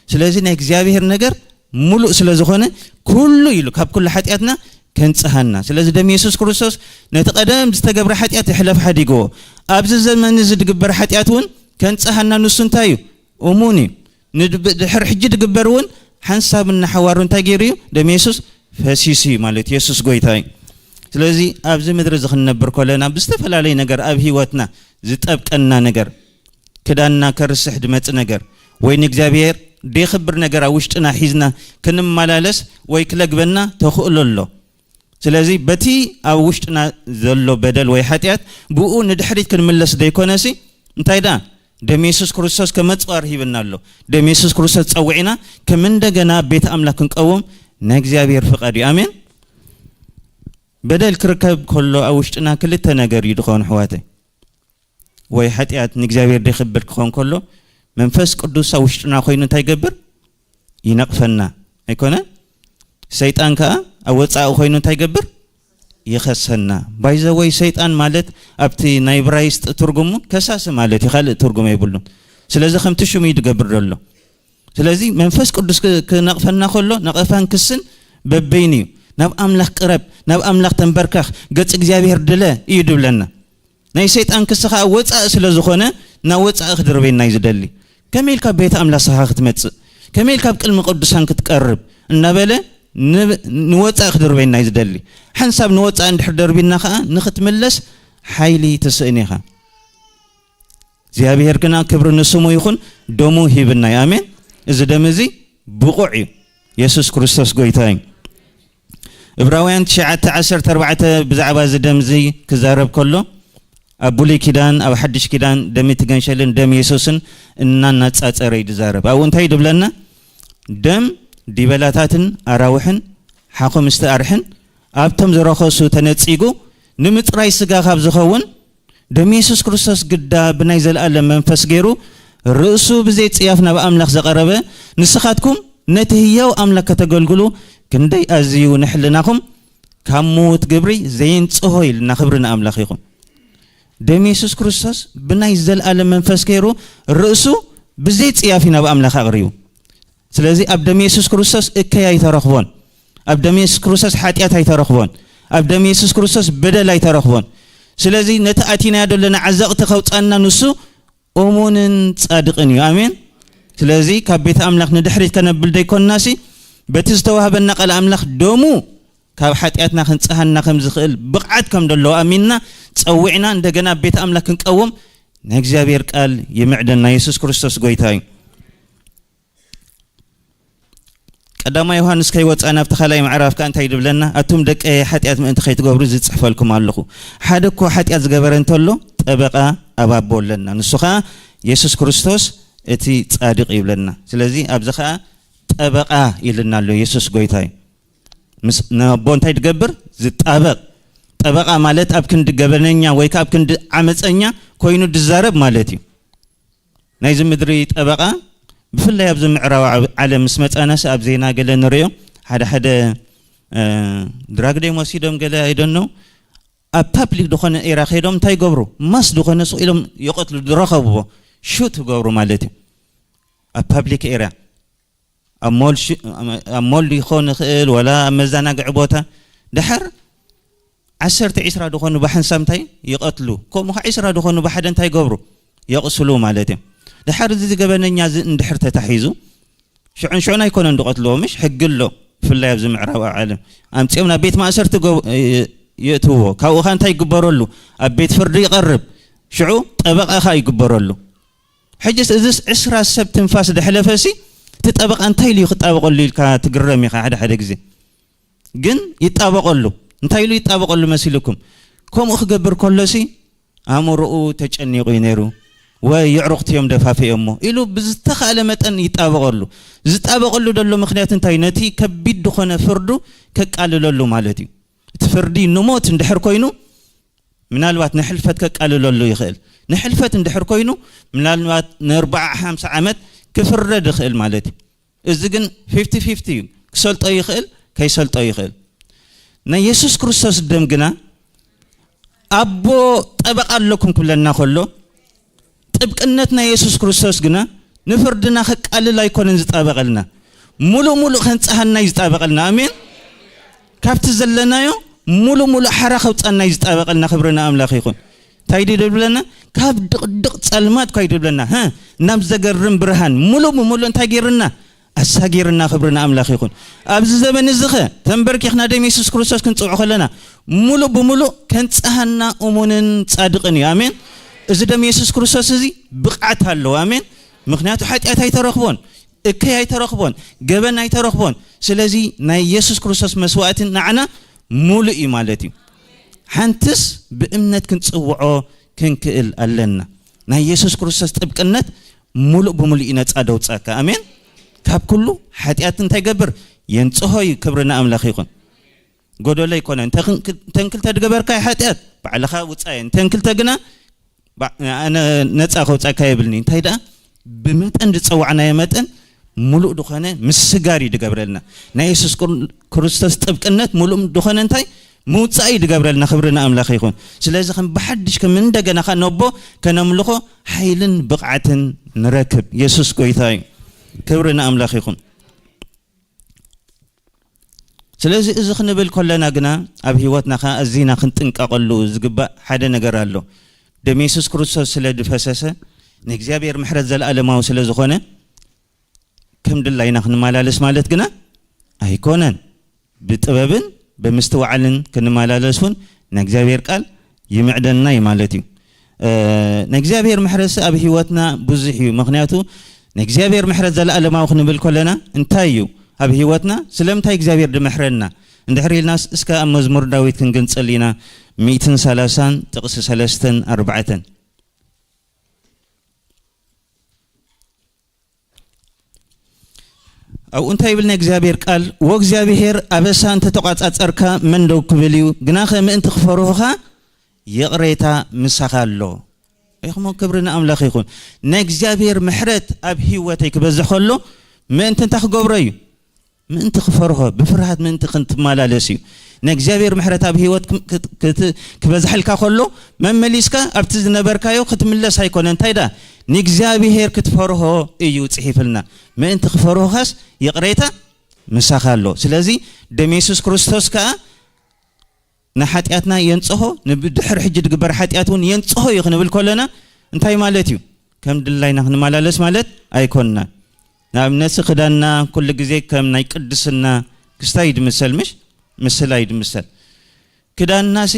ስለዚ ናይ እግዚኣብሔር ነገር ሙሉእ ስለ ዝኾነ፣ ኩሉ ኢሉ ካብ ኩሉ ሓጢኣትና ከንጽሃና። ስለዚ ደም የሱስ ክርስቶስ ነቲ ቀደም ዝተገብረ ሓጢኣት ይሕለፍ ሓዲግዎ። ኣብዚ ዘመን እዚ ድግበር ሓጢኣት እውን ከንጽሃና ንሱ እንታይ እዩ? እሙን እዩ። ንድብ-፣ ድሕሪ ሕጂ ድግበር እውን ሓንሳብ እናሓዋሩ እንታይ ገይሩ እዩ? ደም የሱስ ፈሲሱ እዩ ማለት የሱስ ጎይታ እዩ። ስለዚ ኣብዚ ምድሪ እዚ ክንነብር ከለና ብዝተፈላለየ ነገር ኣብ ህይወትና ዝጠብቀና ነገር፣ ክዳንና ከርስሕ ድመጽእ ነገር፣ ወይ ንእግዚኣብሔር ደይኽብር ነገር ኣብ ውሽጥና ሒዝና ክንመላለስ ወይ ክለግበና ተኽእሎ ኣሎ። ስለዚ በቲ ኣብ ውሽጥና ዘሎ በደል ወይ ሓጢኣት ብኡ ንድሕሪት ክንምለስ ደይኮነሲ፣ እንታይ ደኣ? ደም የሱስ ክርስቶስ ከም መጽዋር ሂብና ኣሎ። ደም የሱስ ክርስቶስ ጸዊዕና ከም እንደገና ቤት ኣምላኽ ክንቀውም ናይ እግዚኣብሔር ፍቓድ እዩ። ኣሜን። በደል ክርከብ ከሎ ኣብ ውሽጥና ክልተ ነገር እዩ ድኸውን ኣሕዋተይ። ወይ ሓጢኣት ንእግዚኣብሔር ደይኽብር ክኸውን ከሎ፣ መንፈስ ቅዱስ ኣብ ውሽጥና ኮይኑ እንታይ ይገብር? ይነቕፈና። ኣይኮነን? ሰይጣን ከኣ ኣብ ወጻኢ ኮይኑ እንታይ ይገብር? ይኸሰና። By the way፣ ሰይጣን ማለት ኣብቲ ናይ ብራይስጥ ትርጉሙ ከሳሲ ማለት እዩ፣ ካልእ ትርጉም የብሉን። ስለዚ ከምቲ ሽሙ እዩ ዝገብር ዘሎ። ስለዚ መንፈስ ቅዱስ ክ-፣ ክነቕፈና ከሎ፣ ነቐፋን ክስን በበይኑ እዩ። ናብ ኣምላኽ ቅረብ፣ ናብ ኣምላኽ ተንበርከኽ፣ ገጽ እግዚኣብሔር ድለ እዩ ድብለና። ናይ ሰይጣን ክሲ ኸኣ ወጻኢ ስለ ዝኾነ፣ ናብ ወጻኢ ክድርበየና እዩ ዝደሊ። ከመይ ኢልካ ቤት ኣምላኽ ንስኻ ክትመጽእ? ከመይ ኢልካ ኣብ ቅድሚ ቅዱሳን ክትቀርብ? እናበለ ን-፣ ንወጻኢ ክድርበየና እዩ ዝደሊ። ሓንሳብ ንወጻኢ እንድሕር ደርቢና ኸኣ፣ ንኽትምለስ ሓይሊ ትስእን ኢኻ። እግዚኣብሔር ግና፣ ክብሪ ንስሙ ይኹን፣ ደሙ ሂብና እዩ። ኣሜን። እዚ ደም እዚ ብቑዕ እዩ። የሱስ ክርስቶስ ጎይታ እዩ። ዕብራውያን ትሽዓተ ዓሰርተ ኣርባዕተ ብዛዕባ እዚ ደም እዚ ክዛረብ ከሎ፣ ኣብ ብሉይ ኪዳን፣ ኣብ ሓድሽ ኪዳን ደም እቲ ገንሸልን ደም የሱስን እናነጻጸረ እዩ ዝዛረብ። ኣብኡ እንታይ እዩ ድብለና? ደም ዲበላታትን ኣራውሕን ሓኹ ምስቲ ኣርሕን ኣብቶም ዝረኸሱ ተነጺጉ ንምጽራይ ስጋ ካብ ዝኸውን፣ ደም የሱስ ክርስቶስ ግዳ ብናይ ዘለኣለም መንፈስ ገይሩ ርእሱ ብዘይ ጽያፍ ናብ ኣምላኽ ዘቐረበ፣ ንስኻትኩም ነቲ ህያው ኣምላኽ ከተገልግሉ ክንደይ ኣዝዩ ንሕልናኹም ካብ ምዉት ግብሪ ዘየንጽሆ ኢልና። ክብሪ ንኣምላኽ ይኹን። ደም የሱስ ክርስቶስ ብናይ ዘለኣለም መንፈስ ገይሩ ርእሱ ብዘይ ጽያፍ እዩ ናብ ኣምላኽ ኣቕሪቡ። ስለዚ ኣብ ደም የሱስ ክርስቶስ እከይ ኣይተረኽቦን። ኣብ ደም የሱስ ክርስቶስ ሓጢኣት ኣይተረኽቦን። ኣብ ደም የሱስ ክርስቶስ በደል ኣይተረኽቦን። ስለዚ ነቲ ኣቲናዮ ዘለና ዓዘቕቲ ከውጻና ንሱ እሙንን ጻድቕን እዩ። ኣሜን። ስለዚ ካብ ቤት ኣምላኽ ንድሕሪት ከነብል ደይኮንናሲ፣ በቲ ዝተዋህበና ቃል ኣምላኽ ደሙ ካብ ሓጢኣትና ክንጽሃና ከም ዝኽእል ብቕዓት ከም ዘለዎ ኣሚንና ጸዊዕና እንደገና ኣብ ቤት ኣምላኽ ክንቀውም ናይ እግዚኣብሔር ቃል ይምዕደና። የሱስ ክርስቶስ ጎይታ እዩ። ቀዳማይ ዮሃንስ ከይወጻና ኣብቲ ካልኣይ ምዕራፍ ከኣ እንታይ ድብለና? ኣቱም ደቀ ሓጢኣት ምእንቲ ከይትገብሩ ዝጽሕፈልኩም ኣለኹ። ሓደ እኮ ሓጢኣት ዝገበረ እንተሎ ጠበቓ ኣብ ኣቦ ኣለና። ንሱ ኸኣ የሱስ ክርስቶስ እቲ ጻድቕ ይብለና። ስለዚ ኣብዚ ኸኣ ጠበቓ ኢልና ኣሎ። የሱስ ጎይታ እዩ። ምስ ነቦ እንታይ ድገብር? ዝጣበቕ። ጠበቓ ማለት ኣብ ክንዲ ገበነኛ ወይ ከኣ ኣብ ክንዲ ዓመፀኛ ኮይኑ ድዛረብ ማለት እዩ። ናይዚ ምድሪ ጠበቓ ብፍላይ ኣብዚ ምዕራብ ዓብ-፣ ዓለም ምስ መጻናስ ኣብ ዜና ገለ ንሪኦ። ሓደ ሓደ፣ እ፣ ድራግ ደም ወሲዶም ገለ ኣይደኖ ኣብ ፓብሊክ ዝኾነ ኤራ ከይዶም እንታይ ይገብሩ? ማስ ዝኾነ ሱቕ ኢሎም ይቐትሉ፣ ዝረኸብዎ ሹት ይገብሩ ማለት እዩ። ኣብ ፓብሊክ ኤራ ኣብ ሞል ሽ-፣ ኣብ ሞል ይኾን ይኽእል፣ ወላ ኣብ መዘናግዒ ቦታ። ድሓር ዓሰርተ ዒስራ ዝኾኑ ብሓንሳብ እንታይ ይቐትሉ፣ ከምኡ ኸዓ ዒስራ ዝኾኑ ብሓደ እንታይ ይገብሩ? የቕስሉ ማለት እዮም። ድሓር እዚ ገበነኛ እዚ እንድሕር ተታሒዙ፣ ሽዑን ሽዑን ኣይኮነን ዝቐትልዎ፣ ምሽ ሕጊ ኣሎ። ብፍላይ ኣብዚ ምዕራብ ዓለም ኣምጺኦም ናብ ቤት ማእሰርቲ ገብ-፣ የ-፣ የእትውዎ። ካብኡ ኸዓ እንታይ ይግበረሉ? ኣብ ቤት ፍርዲ ይቐርብ። ሽዑ ጠበቓ ኸዓ ይግበረሉ። ሕጅስ እዝስ ዕስራ ሰብ ትንፋስ ደሕለፈሲ፣ እቲ ጠበቓ እንታይ ኢሉ እዩ ክጣበቐሉ ኢልካ ትግረም ኢኻ ሓደ ሓደ ግዜ። ግን ይጣበቐሉ። እንታይ ኢሉ ይጣበቐሉ መሲልኩም? ከምኡ ክገብር ከሎሲ ኣእምሮኡ ተጨኒቑ እዩ ነይሩ፣ ወይ የዕሩኽቲ እዮም ደፋፊኦሞ ኢሉ ብዝተኻእለ መጠን ይጣበቐሉ። ዝጣበቐሉ ዘሎ ምኽንያት እንታይ? ነቲ ከቢድ ዝኾነ ፍርዱ ከቃልለሉ ማለት እዩ። እቲ ፍርዲ ንሞት እንድሕር ኮይኑ፣ ምናልባት ንሕልፈት ከቃልለሉ ይኽእል። ንሕልፈት እንድሕር ኮይኑ፣ ምናልባት ንኣርብዓ ሓምሳ ዓመት ክፍረድ ይኽእል ማለት እዩ። እዚ ግን ፊፍቲ ፊፍቲ እዩ። ክሰልጦ ይኽእል፣ ከይሰልጦ ይኽእል። ናይ የሱስ ክርስቶስ ደም ግና፣ ኣቦ ጠበቓ ኣለኩም ክብለና ከሎ፣ ጥብቅነት ናይ የሱስ ክርስቶስ ግና ንፍርድና ከቃልል ኣይኮነን ዝጣበቐልና፣ ሙሉእ ሙሉእ ከንጽሃና እዩ ዝጣበቐልና። ኣሜን። ካብቲ ዘለናዮ ሙሉእ ሙሉእ ሓራ ከውጻና እዩ ዝጣበቐልና። ክብሪ ንኣምላኽ ይኹን። እንታይ ድዩ ድብለና? ካብ ድቕድቕ ጸልማት እኳ እዩ ድብለና። ሀ፣ ናብ ዘገርም ብርሃን ሙሉእ ብሙሉእ እንታይ ገይርና? ኣሳጊርና። ክብሪ ንኣምላኽ ይኹን። ኣብዚ ዘበን እዚ ኸ ተንበርኪኽና ደም የሱስ ክርስቶስ ክንጽውዖ ከለና፣ ሙሉእ ብሙሉእ ከንጽሃና እሙንን ጻድቕን እዩ። ኣሜን። እዚ ደም የሱስ ክርስቶስ እዚ ብቕዓት ኣለዎ። ኣሜን። ምኽንያቱ ሓጢኣት ኣይተረኽቦን፣ እከይ ኣይተረኽቦን፣ ገበን ኣይተረኽቦን። ስለዚ ናይ የሱስ ክርስቶስ መስዋእቲ ንዓና ሙሉእ እዩ ማለት እዩ። ሓንትስ ብእምነት ክንጽውዖ ክንክእል ኣለና። ናይ የሱስ ክርስቶስ ጥብቅነት ሙሉእ ብሙሉእ እዩ ነጻ ደውጻካ። ኣሜን። ካብ ኩሉ ሓጢኣት እንታይ ይገብር? የንጽሆ እዩ። ክብሪ ንኣምላኽ ይኹን። ጎደሎ ኣይኮነን። እንተ ክን-፣ እንተን ክልተ ድገበርካዮ ሓጢኣት ባዕልኻ ውጻየ። እንተን ክልተ ግና ባ-፣ ኣነ ነጻ ከውጻካ የብልኒ። እንታይ ደኣ? ብመጠን ዝጸዋዕናዮ መጠን ሙሉእ ድኾነ ምስጋር እዩ ድገብረልና። ናይ የሱስ ቅር-፣ ክርስቶስ ጥብቅነት ሙሉእ ድኾነ እንታይ? ምውጻእ እዩ ድገብረልና። ክብሪ ንኣምላኽ ይኹን። ስለዚ ከም ብሓድሽ ከም እንደገና ኸኣ ነቦ ከነምልኾ ሓይልን ብቕዓትን ንረክብ። የሱስ ጎይታ እዩ። ክብሪ ንኣምላኽ ይኹን። ስለዚ እዚ ክንብል ከለና ግና ኣብ ህይወትና ኸኣ ኣዚና ክንጥንቀቐሉ ዝግባእ ሓደ ነገር ኣሎ። ደም የሱስ ክርስቶስ ስለ ዝፈሰሰ ንእግዚኣብሔር ምሕረት ዘለኣለማዊ ስለ ዝኾነ ከም ድላይና ክንመላለስ ማለት ግና ኣይኮነን። ብጥበብን ብምስትውዓልን ክንመላለስ እውን ናይ እግዚኣብሔር ቃል ይምዕደና እዩ ማለት እዩ። እ፣ ናይ እግዚኣብሔር ምሕረትሲ ኣብ ህይወትና ብዙሕ እዩ። ምኽንያቱ ናይ እግዚኣብሔር ምሕረት ዘለኣለማዊ ክንብል ከለና እንታይ እዩ ኣብ ህይወትና? ስለምንታይ እግዚኣብሔር ድምሕረና? እንድሕር ኢልናስ እስከ ኣብ መዝሙር ዳዊት ክንግንጽል ኢና። ሚእትን ሰላሳን ጥቕሲ ሰለስተን ኣርባዕተን። ኣብኡ እንታይ ይብል ናይ እግዚኣብሔር ቃል? "ወእግዚኣብሔር ኣበሳ እንተተቋጻጸርካ መን ደው ክብል እዩ? ግናኸ ምእንቲ ክፈርሁኻ ይቕሬታ ምሳኻ ኣሎ." ኢኹሞ ክብሪ ንኣምላኽ ይኹን። ናይ እግዚኣብሔር ምሕረት ኣብ ህይወተይ ክበዝሕ ከሎ ምእንቲ እንታይ ክገብሮ እዩ? ምእንቲ ክፈርሆ፣ ብፍርሃት ምእንቲ ክትመላለስ እዩ። ንእግዚኣብሔር ምሕረት ኣብ ህይወት ክም-፣ ክት-፣ ክት-፣ ክበዝሐልካ ከሎ፣ መመሊስካ ኣብቲ ዝነበርካዮ ክትምለስ ኣይኮነ። እንታይ ደኣ? ንእግዚኣብሔር ክትፈርሆ እዩ ጽሒፍልና። ምእንቲ ክፈርሆኻስ ይቕሬታ ምሳኻ ኣሎ። ስለዚ ደም የሱስ ክርስቶስ ከኣ ንሓጢኣትና የንጽሆ፣ ንብድሕሪ ሕጂ ዝግበር ሓጢኣት እውን የንጽሆ እዩ ክንብል ከለና እንታይ ማለት እዩ? ከም ድላይና ክንመላለስ ማለት ኣይኮንና። ንኣብነትሲ ክዳንና ኩሉ ግዜ ከም ናይ ቅድስና ክስታይ ድምሰል፣ ምሽ? ምስላ እዩ ድምሰል። ክዳንናሲ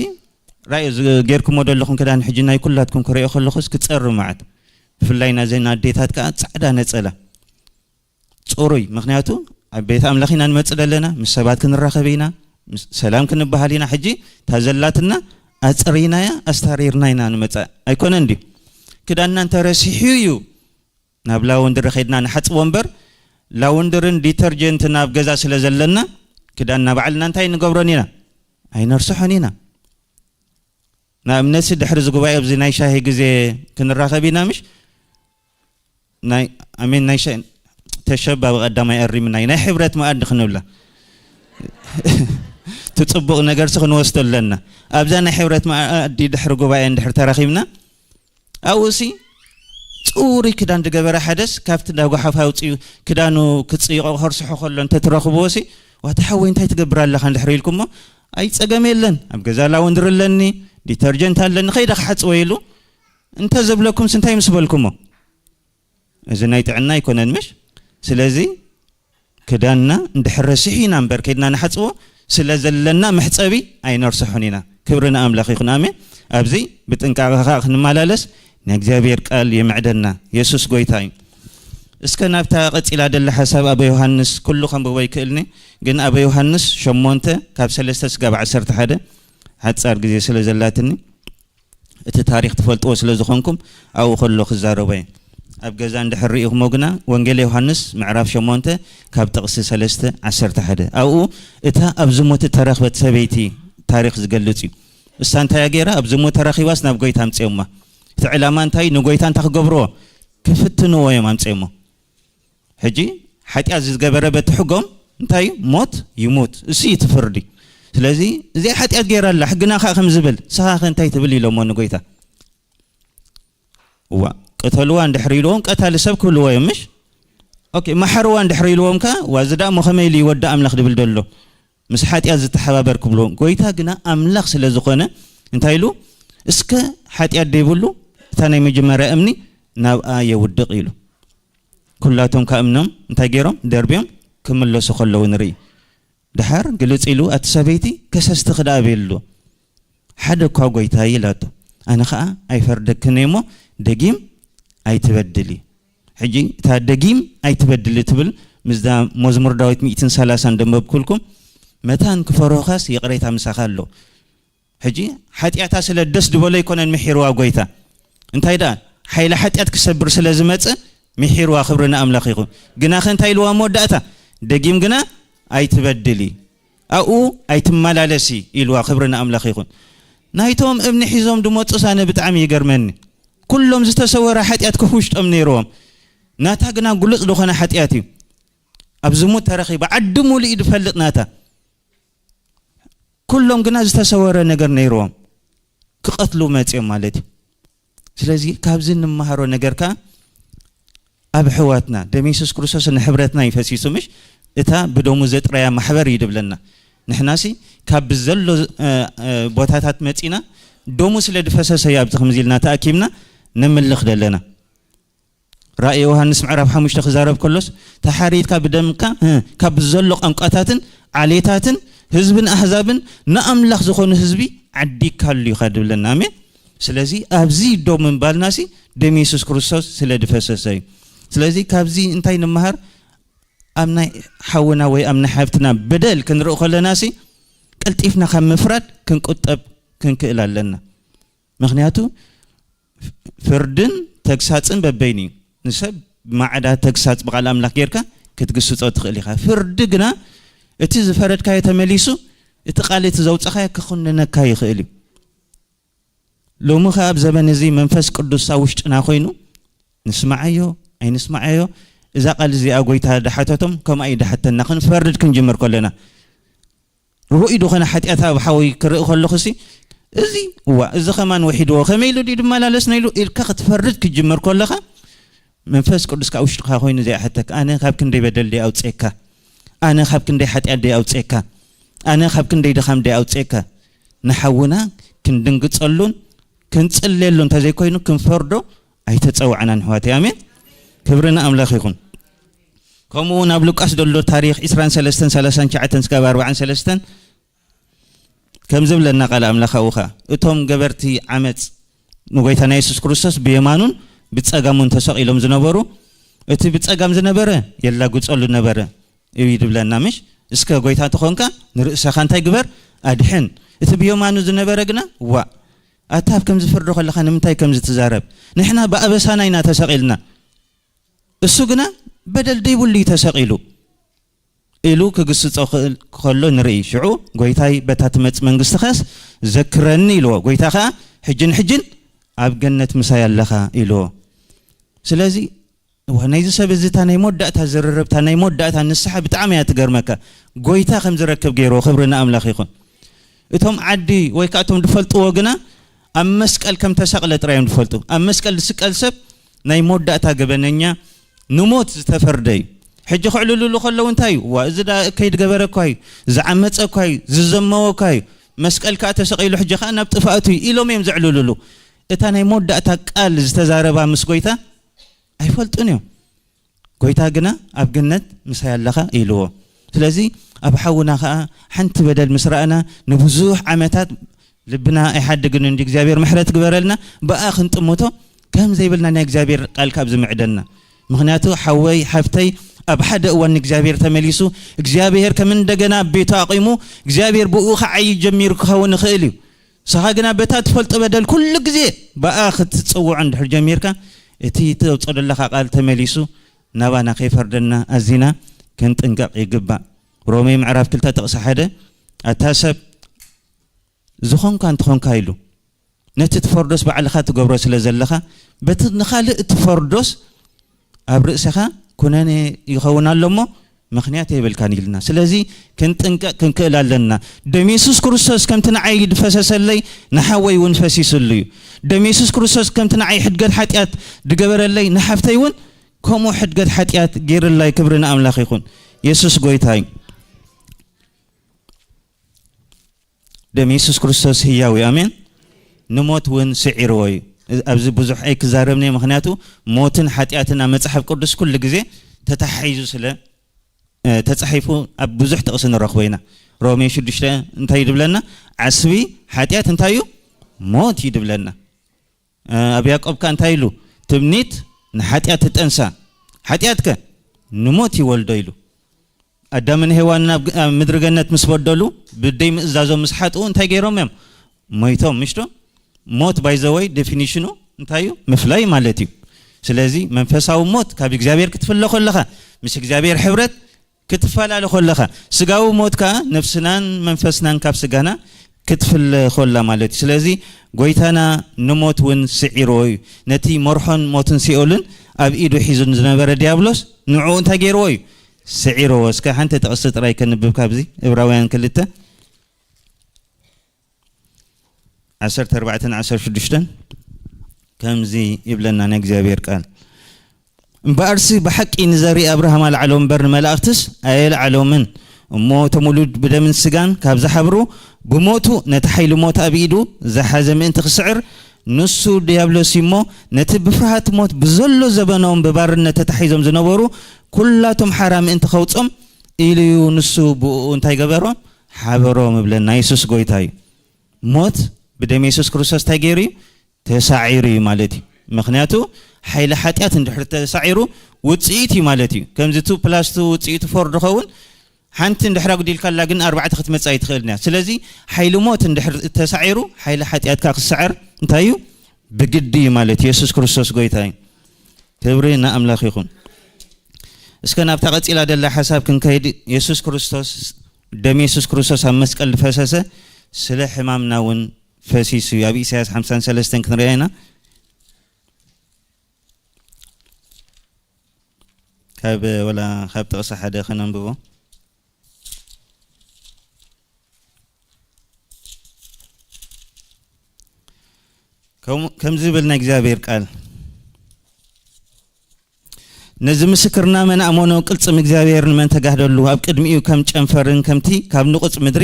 ራእዩ ዝ-፣ ጌርኩሞ ዘለኹም ክዳን ሕጂ ናይ ኩላትኩም ክርእዮ ከለኹስ ክጸሪ መዓት። ብፍላይ ናዘን ኣዴታት ከኣ ጻዕዳ ነጸላ። ጽሩይ። ምኽንያቱ ኣብ ቤት ኣምላኽ ኢና ንመጽእ ዘለና፣ ምስ ሰባት ክንራኸብ ኢና፣ ምስ-፣ ሰላም ክንበሃል ኢና። ሕጂ እታ ዘላትና ኣጽሪናያ፣ ኣስታሪርና ኢና ንመጽእ። ኣይኮነን ድዩ? ክዳንና እንተረሲሑ እዩ ናብ ላውንድሪ ኸይድና ንሓጽቦ እምበር፣ ላውንድርን ዲተርጀንትን ኣብ ገዛ ስለ ዘለና፣ ክዳንና ባዕልና እንታይ ንገብሮን ኢና? ኣይነርስሖን ኢና። ንኣብነትሲ ድሕሪ እዚ ጉባኤ ኣብዚ ናይ ሻሂ ግዜ ክንራኸብ ኢና፣ ምሽ? ናይ፣ ኣሜን፣ ናይ ሻሂ፣ ተሸባ ብቐዳማይ ኣሪምና እዩ፣ ናይ ሕብረት መኣዲ ክንብላ። እቲ ጽቡቕ ነገርሲ ክንወስዶ ኣለና። ኣብዛ ናይ ሕብረት መኣዲ ድሕሪ ጉባኤ እንድሕር ተራኺብና፣ ኣብኡሲ ጽሩይ ክዳን ዝገበረ ሓደስ ካብቲ እንዳ ጓሓፍ ኣውጺኡ ክዳኑ ክጽይቖ ክኸርስሖ ከሎ እንተትረኽብዎሲ፣ "ዋታ ሓወይ እንታይ ትገብር ኣለኻ?" እንድሕር ኢልኩሞ፣ "ኣይ ጸገም የለን፣ ኣብ ገዛ ላውንድሪ ኣለኒ፣ ዲተርጀንት ኣለኒ፣ ከይደ ክሓጽቦ" ኢሉ እንተ ዘብለኩምስ እንታይ ምስ በልኩሞ? እዚ ናይ ጥዕና ኣይኮነን ምሽ? ስለዚ ክዳንና እንድሕር ረሲሑ ኢና እምበር ከይድና ንሓጽቦ፣ ስለ ዘለና መሕጸቢ ኣይነርስሖን ኢና። ክብሪ ንኣምላኽ ይኹን። ኣሜን። ኣብዚ ብጥንቃቐ ኸኣ ክንመላለስ ናይ እግዚኣብሔር ቃል ይምዕደና። የሱስ ጐይታ እዩ። እስከ ናብታ ቀጺላ ደላ ሓሳብ ኣበ ዮሃንስ ኩሉ ከንብቦ ይክእልኒ፣ ግን ኣበ ዮሃንስ ሸሞንተ ካብ ሰለስተ ስጋብ ዓሰርተ ሓደ ሓጻር ግዜ ስለ ዘላትኒ፣ እቲ ታሪኽ ትፈልጥዎ ስለ ዝኾንኩም ኣብኡ ከሎ ክዛረቦ እየ። ኣብ ገዛ እንድሕር ርኢኹሞ ግና ወንጌል ዮሃንስ ምዕራፍ ሸሞንተ ካብ ጥቕሲ ሰለስተ ዓሰርተ ሓደ ኣብኡ እታ ኣብ ዝሙት እተረኽበት ሰበይቲ ታሪኽ ዝገልጽ እዩ። እሳ እንታይ እያ ገይራ? ኣብ ዝሙት ተረኺባስ ናብ ጎይታ ኣምጽኦማ። እቲ ዕላማ እንታይ? ንጎይታ እንታይ ክገብርዎ? ክፍትንዎ እዮም ኣምጽኦሞ። ሕጂ ሓጢኣት ዝገበረ በቲ ሕጎም እንታይ እዩ? ሞት ይሙት። እሱ እዩ እቲ ፍርዲ። ስለዚ እዚኣ ሓጢኣት ገይራ ኣላ፣ ሕግና ከኣ ከም ዝብል፣ ንስኻ ከ እንታይ ትብል ኢሎሞ ንጎይታ? እዋ፣ ቅተልዋ እንድሕር ኢልዎም ቀታሊ ሰብ ክብልዎ እዮም፣ ምሽ? ኦኬ፣ መሓርዋ እንድሕር ኢልዎም ከኣ፣ እዋ፣ እዚ ደኣ እሞ ከመይ ኢሉ ይወዲ ኣምላኽ ድብል ደሎ? ምስ ሓጢኣት ዝተሓባበር ክብልዎ። ጎይታ ግና ኣምላኽ ስለ ዝኾነ እንታይ ኢሉ? እስከ ሓጢኣት ደይብሉ እታ ናይ መጀመርያ እምኒ ናብኣ የውድቕ ኢሉ። ኩላቶም ከኣ እምኖም እንታይ ገይሮም? ደርብዮም ክምለሱ ከለዉ ንርኢ። ደሓር ግልጽ ኢሉ ኣቲ ሰበይቲ ከሰስቲ ክደኣ ቤሉ። ሓደ እኳ ጎይታይ ኢላቶ። ኣነ ኸኣ ኣይፈርደክን እየ እሞ ደጊም ኣይትበድሊ። ሕጂ እታ ደጊም ኣይትበድሊ ትብል ምስዛ መዝሙር ዳዊት ሚእትን ሰላሳን ደንበብኩልኩም። መታን ክፈርሆኻስ ይቕሬታ ምሳኻ ኣሎ። ሕጂ ሓጢኣታ ስለ ደስ ድበሎ ኣይኮነን ምሒርዋ ጎይታ። እንታይ ደኣ ሓይሊ ሓጢኣት ክሰብር ስለ ዝመጸ ምሒርዋ፣ ክብሪ ንኣምላኽ ይኹን። ግናኸ እንታይ ኢልዋ መወዳእታ? ደጊም ግና ኣይትበድሊ፣ ኣብኡ ኣይትመላለሲ ኢልዋ፣ ክብሪ ንኣምላኽ ይኹን። ናይቶም እምኒ ሒዞም ድመጹስ ኣነ ብጣዕሚ ይገርመኒ። ኩሎም ዝተሰወረ ሓጢኣት ከፍ ውሽጦም ነይርዎም። ናታ ግና ግሉጽ ዝኾነ ሓጢኣት እዩ። ኣብ ዝሙት ተረኺባ፣ ዓዲ ሙሉእ እዩ ዝፈልጥ ናታ። ኩሎም ግና ዝተሰወረ ነገር ነይርዎም። ክቐትሉ መጺኦም ማለት እዩ። ስለዚ ካብዚ እንመሃሮ ነገር ከኣ ኣብ ኣሕዋትና ደም የሱስ ክርስቶስ ንሕብረትና እዩ ፈሲሱ፣ ምሽ? እታ ብደሙ ዘጥረያ ማሕበር እዩ ድብለና። ንሕናሲ ካብ ብዘሎ፣ እ፣ እ፣ ቦታታት መጺና ደሙ ስለ ዝፈሰሰ እዩ ኣብዚ ከምዚ ኢልና ተኣኪብና ነምልኽ ዘለና። ራእይ ዮሃንስ ምዕራፍ ሓሙሽተ ክዛረብ ከሎስ፣ ተሓሪድካ ብደምካ፣ እ፣ ካብ ዘሎ ቋንቋታትን ዓሌታትን ህዝብን ኣህዛብን ንኣምላኽ ዝኾኑ ህዝቢ ዓዲግካሉ ኢኻ ድብለና። ኣሜን። ስለዚ ኣብዚ ደው ምባልናሲ ደም የሱስ ክርስቶስ ስለ ዝፈሰሰ እዩ። ስለዚ ካብዚ እንታይ ንምሃር? ኣብ ናይ ሓውና ወይ ኣብ ናይ ሓብትና በደል ክንርኢ ከለናሲ ቀልጢፍና ካብ ምፍራድ ክንቁጠብ ክንክእል ኣለና። ምኽንያቱ ፍርድን ተግሳጽን በበይኑ እዩ። ንሰብ ማዕዳ ተግሳጽ ብቓል ኣምላኽ ጌርካ ክትግስጾ ትኽእል ኢኻ። ፍርዲ ግና እቲ ዝፈረድካዮ ተመሊሱ እቲ ቃል እቲ ዘውጻኻዮ ክኹንነካ ይኽእል እዩ። ሎሚ ኸኣ ኣብ ዘበን እዚ መንፈስ ቅዱስ ኣብ ውሽጥና ኮይኑ ንስምዓዮ ኣይንስምዓዮ እዛ ቃል እዚኣ ጎይታ ድሓተቶም፣ ከምኣ እዩ ድሓተና። ክንፈርድ ክንጅምር ከለና፣ ርኡይ ዝኾነ ሓጢኣት ኣብ ሓወይ ክርኢ ከለኹ ሲ፣ እዚ፣ እዋ፣ እዚ ከማን ውሒድዎ፣ ከመይ ኢሉ ድዩ ድመላለስ ነይሉ ኢልካ ክትፈርድ ክትጅምር ከለኻ፣ መንፈስ ቅዱስ ካብ ውሽጥኻ ኮይኑ ዘይኣሕተካ፣ ኣነ ካብ ክንደይ በደል ደይ ኣውፅኤካ? ኣነ ካብ ክንደይ ሓጢኣት ደይ ኣውፅኤካ? ኣነ ካብ ክንደይ ድኻም ደይ ኣውፅኤካ? ንሓውና ክንድንግፀሉን ክንፅልየሉ እንተዘይኮይኑ ክንፈርዶ ኣይተፀዋዕናን ኣሕዋተይ። ኣሜን። ክብሪ ንኣምላኽ ይኹን። ከምኡ እውን ኣብ ሉቃስ ዘሎ ታሪኽ ዕስራን ሰለስተን ሰላሳን ትሽዓተን ስጋብ ኣርባዓን ሰለስተን ከም ዝብለና ቃል ኣምላኽ ኣብኡ ኸኣ፣ እቶም ገበርቲ ዓመፅ ንጎይታና የሱስ ክርስቶስ ብየማኑን ብጸጋሙን ተሰቒሎም ዝነበሩ፣ እቲ ብጸጋም ዝነበረ የላግጸሉ ነበረ እዩ ድብለና። ምሽ እስከ ጎይታ ተኾንካ ንርእሰኻ እንታይ ግበር? ኣድሕን። እቲ ብየማኑ ዝነበረ ግና፣ ዋእ፣ ኣታ ኣብ ከምዚ ፍርዶ ከለኻ ንምንታይ ከምዚ ትዛረብ? ንሕና ብኣበሳና ኢና ተሰቒልና፣ እሱ ግና በደል ደይብሉ እዩ ተሰቒሉ ኢሉ ክግስጾ ክእል ከሎ ንርኢ። ሽዑ ጎይታይ በታ ትመጽእ መንግስትኻስ ዘክረኒ ኢልዎ። ጎይታ ኸኣ ሕጅን ሕጅን ኣብ ገነት ምሳይ ኣለኻ ኢልዎ። ስለዚ እዋ ናይዚ ሰብ እዚ እታ ናይ መወዳእታ ዝርርብ፣ እታ ናይ መወዳእታ ንስሓ ብጣዕሚ እያ ትገርመካ። ጎይታ ከም ዝረክብ ገይርዎ። ክብሪ ንኣምላኽ ይኹን። እቶም ዓዲ ወይ ከዓ እቶም ዝፈልጥዎ ግና ኣብ መስቀል ከም ተሰቕለ ጥራይ እዮም ዝፈልጡ። ኣብ መስቀል ዝስቀል ሰብ ናይ መወዳእታ ገበነኛ ንሞት ዝተፈርደ እዩ። ሕጂ ክዕልልሉ ከለዉ እንታይ እዩ? ዋ፣ እዚ ዳ እከይ ዝገበረ እኳ እዩ፣ ዝዓመፀ እኳ እዩ፣ ዝዘመወ እኳ እዩ፣ መስቀል ከዓ ተሰቒሉ ሕጂ ከዓ ናብ ጥፍኣቱ እዩ ኢሎም እዮም ዘዕልልሉ። እታ ናይ መወዳእታ ቃል ዝተዛረባ ምስ ጎይታ ኣይፈልጡን እዮም። ጎይታ ግና ኣብ ገነት ምሳይ ኣለኻ ኢልዎ። ስለዚ ኣብ ሓውና ኸኣ ሓንቲ በደል ምስ ረኣና ንብዙሕ ዓመታት ልብና ኣይሓድግን እንዲ እግዚኣብሔር ምሕረት ግበረልና፣ ብኣ ክንጥምቶ ከም ዘይብልና ናይ እግዚኣብሔር ቃል ካብ ዝምዕደልና። ምኽንያቱ ሓወይ ሓፍተይ ኣብ ሓደ እዋን ንእግዚኣብሔር ተመሊሱ እግዚኣብሔር ከም እንደገና ኣብ ቤቱ ኣቒሙ እግዚኣብሔር ብኡ ክዓይ ጀሚሩ ክኸውን ይኽእል እዩ። ንስኻ ግና በታ ትፈልጦ በደል ኩሉ ግዜ ብኣ ክትጽውዖ እንድሕር ጀሚርካ እቲ ተውጽኦ ዘለኻ ቃል ተመሊሱ ናባና ከይፈርደና ኣዚና ክንጥንቀቕ ይግባእ። ሮሜ ምዕራፍ ክልተ ጥቕሲ ሓደ ኣታ ሰብ ዝኾንካ እንተኾንካ ኢሉ ነቲ ትፈርዶስ ባዕልኻ ትገብሮ ስለ ዘለኻ በቲ ንኻልእ ትፈርዶስ ኣብ ርእስኻ ኩነኔ ይኸውን ኣሎ እሞ ምኽንያት የብልካን ኢልና። ስለዚ ክንጥንቀቕ ክንክእል ኣለና። ደም የሱስ ክርስቶስ ከምቲ ንዓይ ዝፈሰሰለይ ንሓወይ እውን ፈሲስሉ እዩ። ደም የሱስ ክርስቶስ ከምቲ ንዓይ ሕድገት ሓጢኣት ዝገበረለይ ንሓፍተይ እውን ከምኡ ሕድገት ሓጢኣት ገይርላይ። ክብሪ ንኣምላኽ ይኹን። የሱስ ጎይታ እዩ። ደም የሱስ ክርስቶስ ህያው እዩ። ኣሜን። ንሞት እውን ስዒርዎ እዩ። ኣብዚ ብዙሕ ኣይክዛረብን እየ፣ ምኽንያቱ ሞትን ሓጢኣትን ኣብ መጽሓፍ ቅዱስ ኩሉ ግዜ ተተሓሒዙ ስለ እ፣ ተጻሒፉ ኣብ ብዙሕ ጥቕሲ ንረኽቦ ኢና። ሮሜ ሽዱሽተ እንታይ እዩ ድብለና? ዓስቢ ሓጢኣት እንታይ እዩ? ሞት እዩ ድብለና። እ፣ ኣብ ያዕቆብ ከ እንታይ ኢሉ? ትምኒት ንሓጢኣት ትጠንሳ፣ ሓጢኣት ከ ንሞት ይወልዶ ኢሉ። ኣዳምን ሄዋንን ኣብ ግ-፣ ኣብ ምድሪ ገነት ምስ በደሉ፣ ብደይ ምእዛዞም ምስ ሓጥኡ እንታይ ገይሮም እዮም? ሞይቶም፣ ምሽቶ? ሞት ባይ ዘ ወይ ዴፊኒሽኑ እንታይ እዩ? ምፍላይ ማለት እዩ። ስለዚ መንፈሳዊ ሞት ካብ እግዚኣብሔር ክትፍለ ከለኻ፣ ምስ እግዚኣብሔር ሕብረት ክትፈላለ ከለኻ፣ ስጋዊ ሞት ከኣ ነፍስናን መንፈስናን ካብ ስጋና ክትፍለ ከላ ማለት እዩ። ስለዚ ጎይታና ንሞት እውን ስዒርዎ እዩ። ነቲ መርሖን ሞትን ሲኦልን ኣብ ኢዱ ሒዙ ዝነበረ ዲያብሎስ ንዕኡ እንታይ ገይርዎ እዩ? ስዒርዎ። እስከ ሓንቲ ጥቕሲ ጥራይ ከንብብ ካብዚ እብራውያን ክልተ ዓሰርተ ኣርባዕተን ዓሰርተ ሽዱሽተን ከምዚ ይብለና ናይ እግዚኣብሔር ቃል። እምበኣርሲ ብሓቂ ንዘርኢ ኣብርሃም ኣልዓሎ እምበር ንመላእኽትስ ኣየልዓሎምን። እሞ እቶም ውሉድ ብደምን ስጋን ካብ ዝሓብሩ ብሞቱ ነቲ ሓይሊ ሞት ኣብ ኢዱ ዝሓዘ ምእንቲ ክስዕር ንሱ ድያብሎስ እዩ እሞ ነቲ ብፍርሃት ሞት ብዘሎ ዘበኖም ብባርነት ተታሒዞም ዝነበሩ ኩላቶም ሓራ ምእንቲ ከውጾም ኢሉ እዩ። ንሱ ብእኡ እንታይ ገበሮም? ሓበሮም እብለና። የሱስ ጎይታ እዩ። ሞት ብደም የሱስ ክርስቶስ እንታይ ገይሩ እዩ? ተሳዒሩ እዩ ማለት እዩ። ምኽንያቱ ሓይሊ ሓጢኣት እንድሕር ተሳዒሩ ውጽኢት እዩ ማለት እዩ። ከምዚ ቱ ፕላስ ቱ ውጽኢቱ ፎር ድኸውን ሓንቲ እንድሕር ኣጉዲልካላ ግን ኣርባዕተ ክትመጽእ ኣይትኽእልን እያ። ስለዚ ሓይሊ ሞት እንድሕር ተሳዒሩ ሓይሊ ሓጢኣትካ ክስዓር እንታይ እዩ? ብግዲ እዩ ማለት እዩ። የሱስ ክርስቶስ ጎይታ እዩ። ክብሪ ንኣምላኽ ይኹን። እስከ ናብታ ቀጺላ ደላ ሓሳብ ክንከይድ። የሱስ ክርስቶስ፣ ደም የሱስ ክርስቶስ ኣብ መስቀል ዝፈሰሰ ስለ ሕማምና እውን ፈሲሱ እዩ። ኣብ ኢሳያስ ሓምሳን ሰለስተን ክንሪኣ ኢና። ካብ፣ ወላ ካብ ጥቕሲ ሓደ ከነንብቦ። ከም-፣ ከምዚ ይብል ናይ እግዚኣብሔር ቃል፣ "ነዚ ምስክርና መን ኣመኖ? ቅልጽም እግዚኣብሔር ንመን ተጋህደሉ? ኣብ ቅድሚኡ ከም ጨንፈርን ከምቲ ካብ ንቑጽ ምድሪ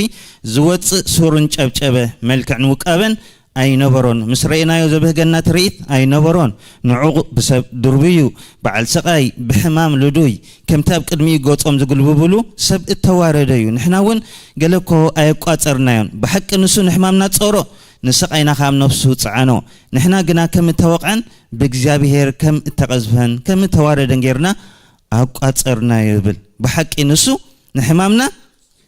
ዝወጽእ ሱርን ጨብጨበ። መልክዕን ውቃበን ኣይነበሮን። ምስ ረኤናዮ ዘብህገና ትርኢት ኣይነበሮን። ንዑቕ ብሰብ ድርብዩ፣ በዓል ስቓይ፣ ብሕማም ልዱይ፣ ከምቲ ኣብ ቅድሚኡ ገጾም ዝግልብብሉ ሰብ እተዋረደ እዩ። ንሕና እውን ገለ እኮ ኣየቋጸርናዮን። ብሓቂ ንሱ ንሕማምና ጾሮ፣ ንስቓይና ከኣ ኣብ ነፍሱ ጸዓኖ። ንሕና ግና ከም እተወቕዐን ብእግዚኣብሔር ከም እተቐዝፈን ከም እተዋረደን ጌርና ኣቋጸርናዮ" ይብል። ብሓቂ ንሱ ንሕማምና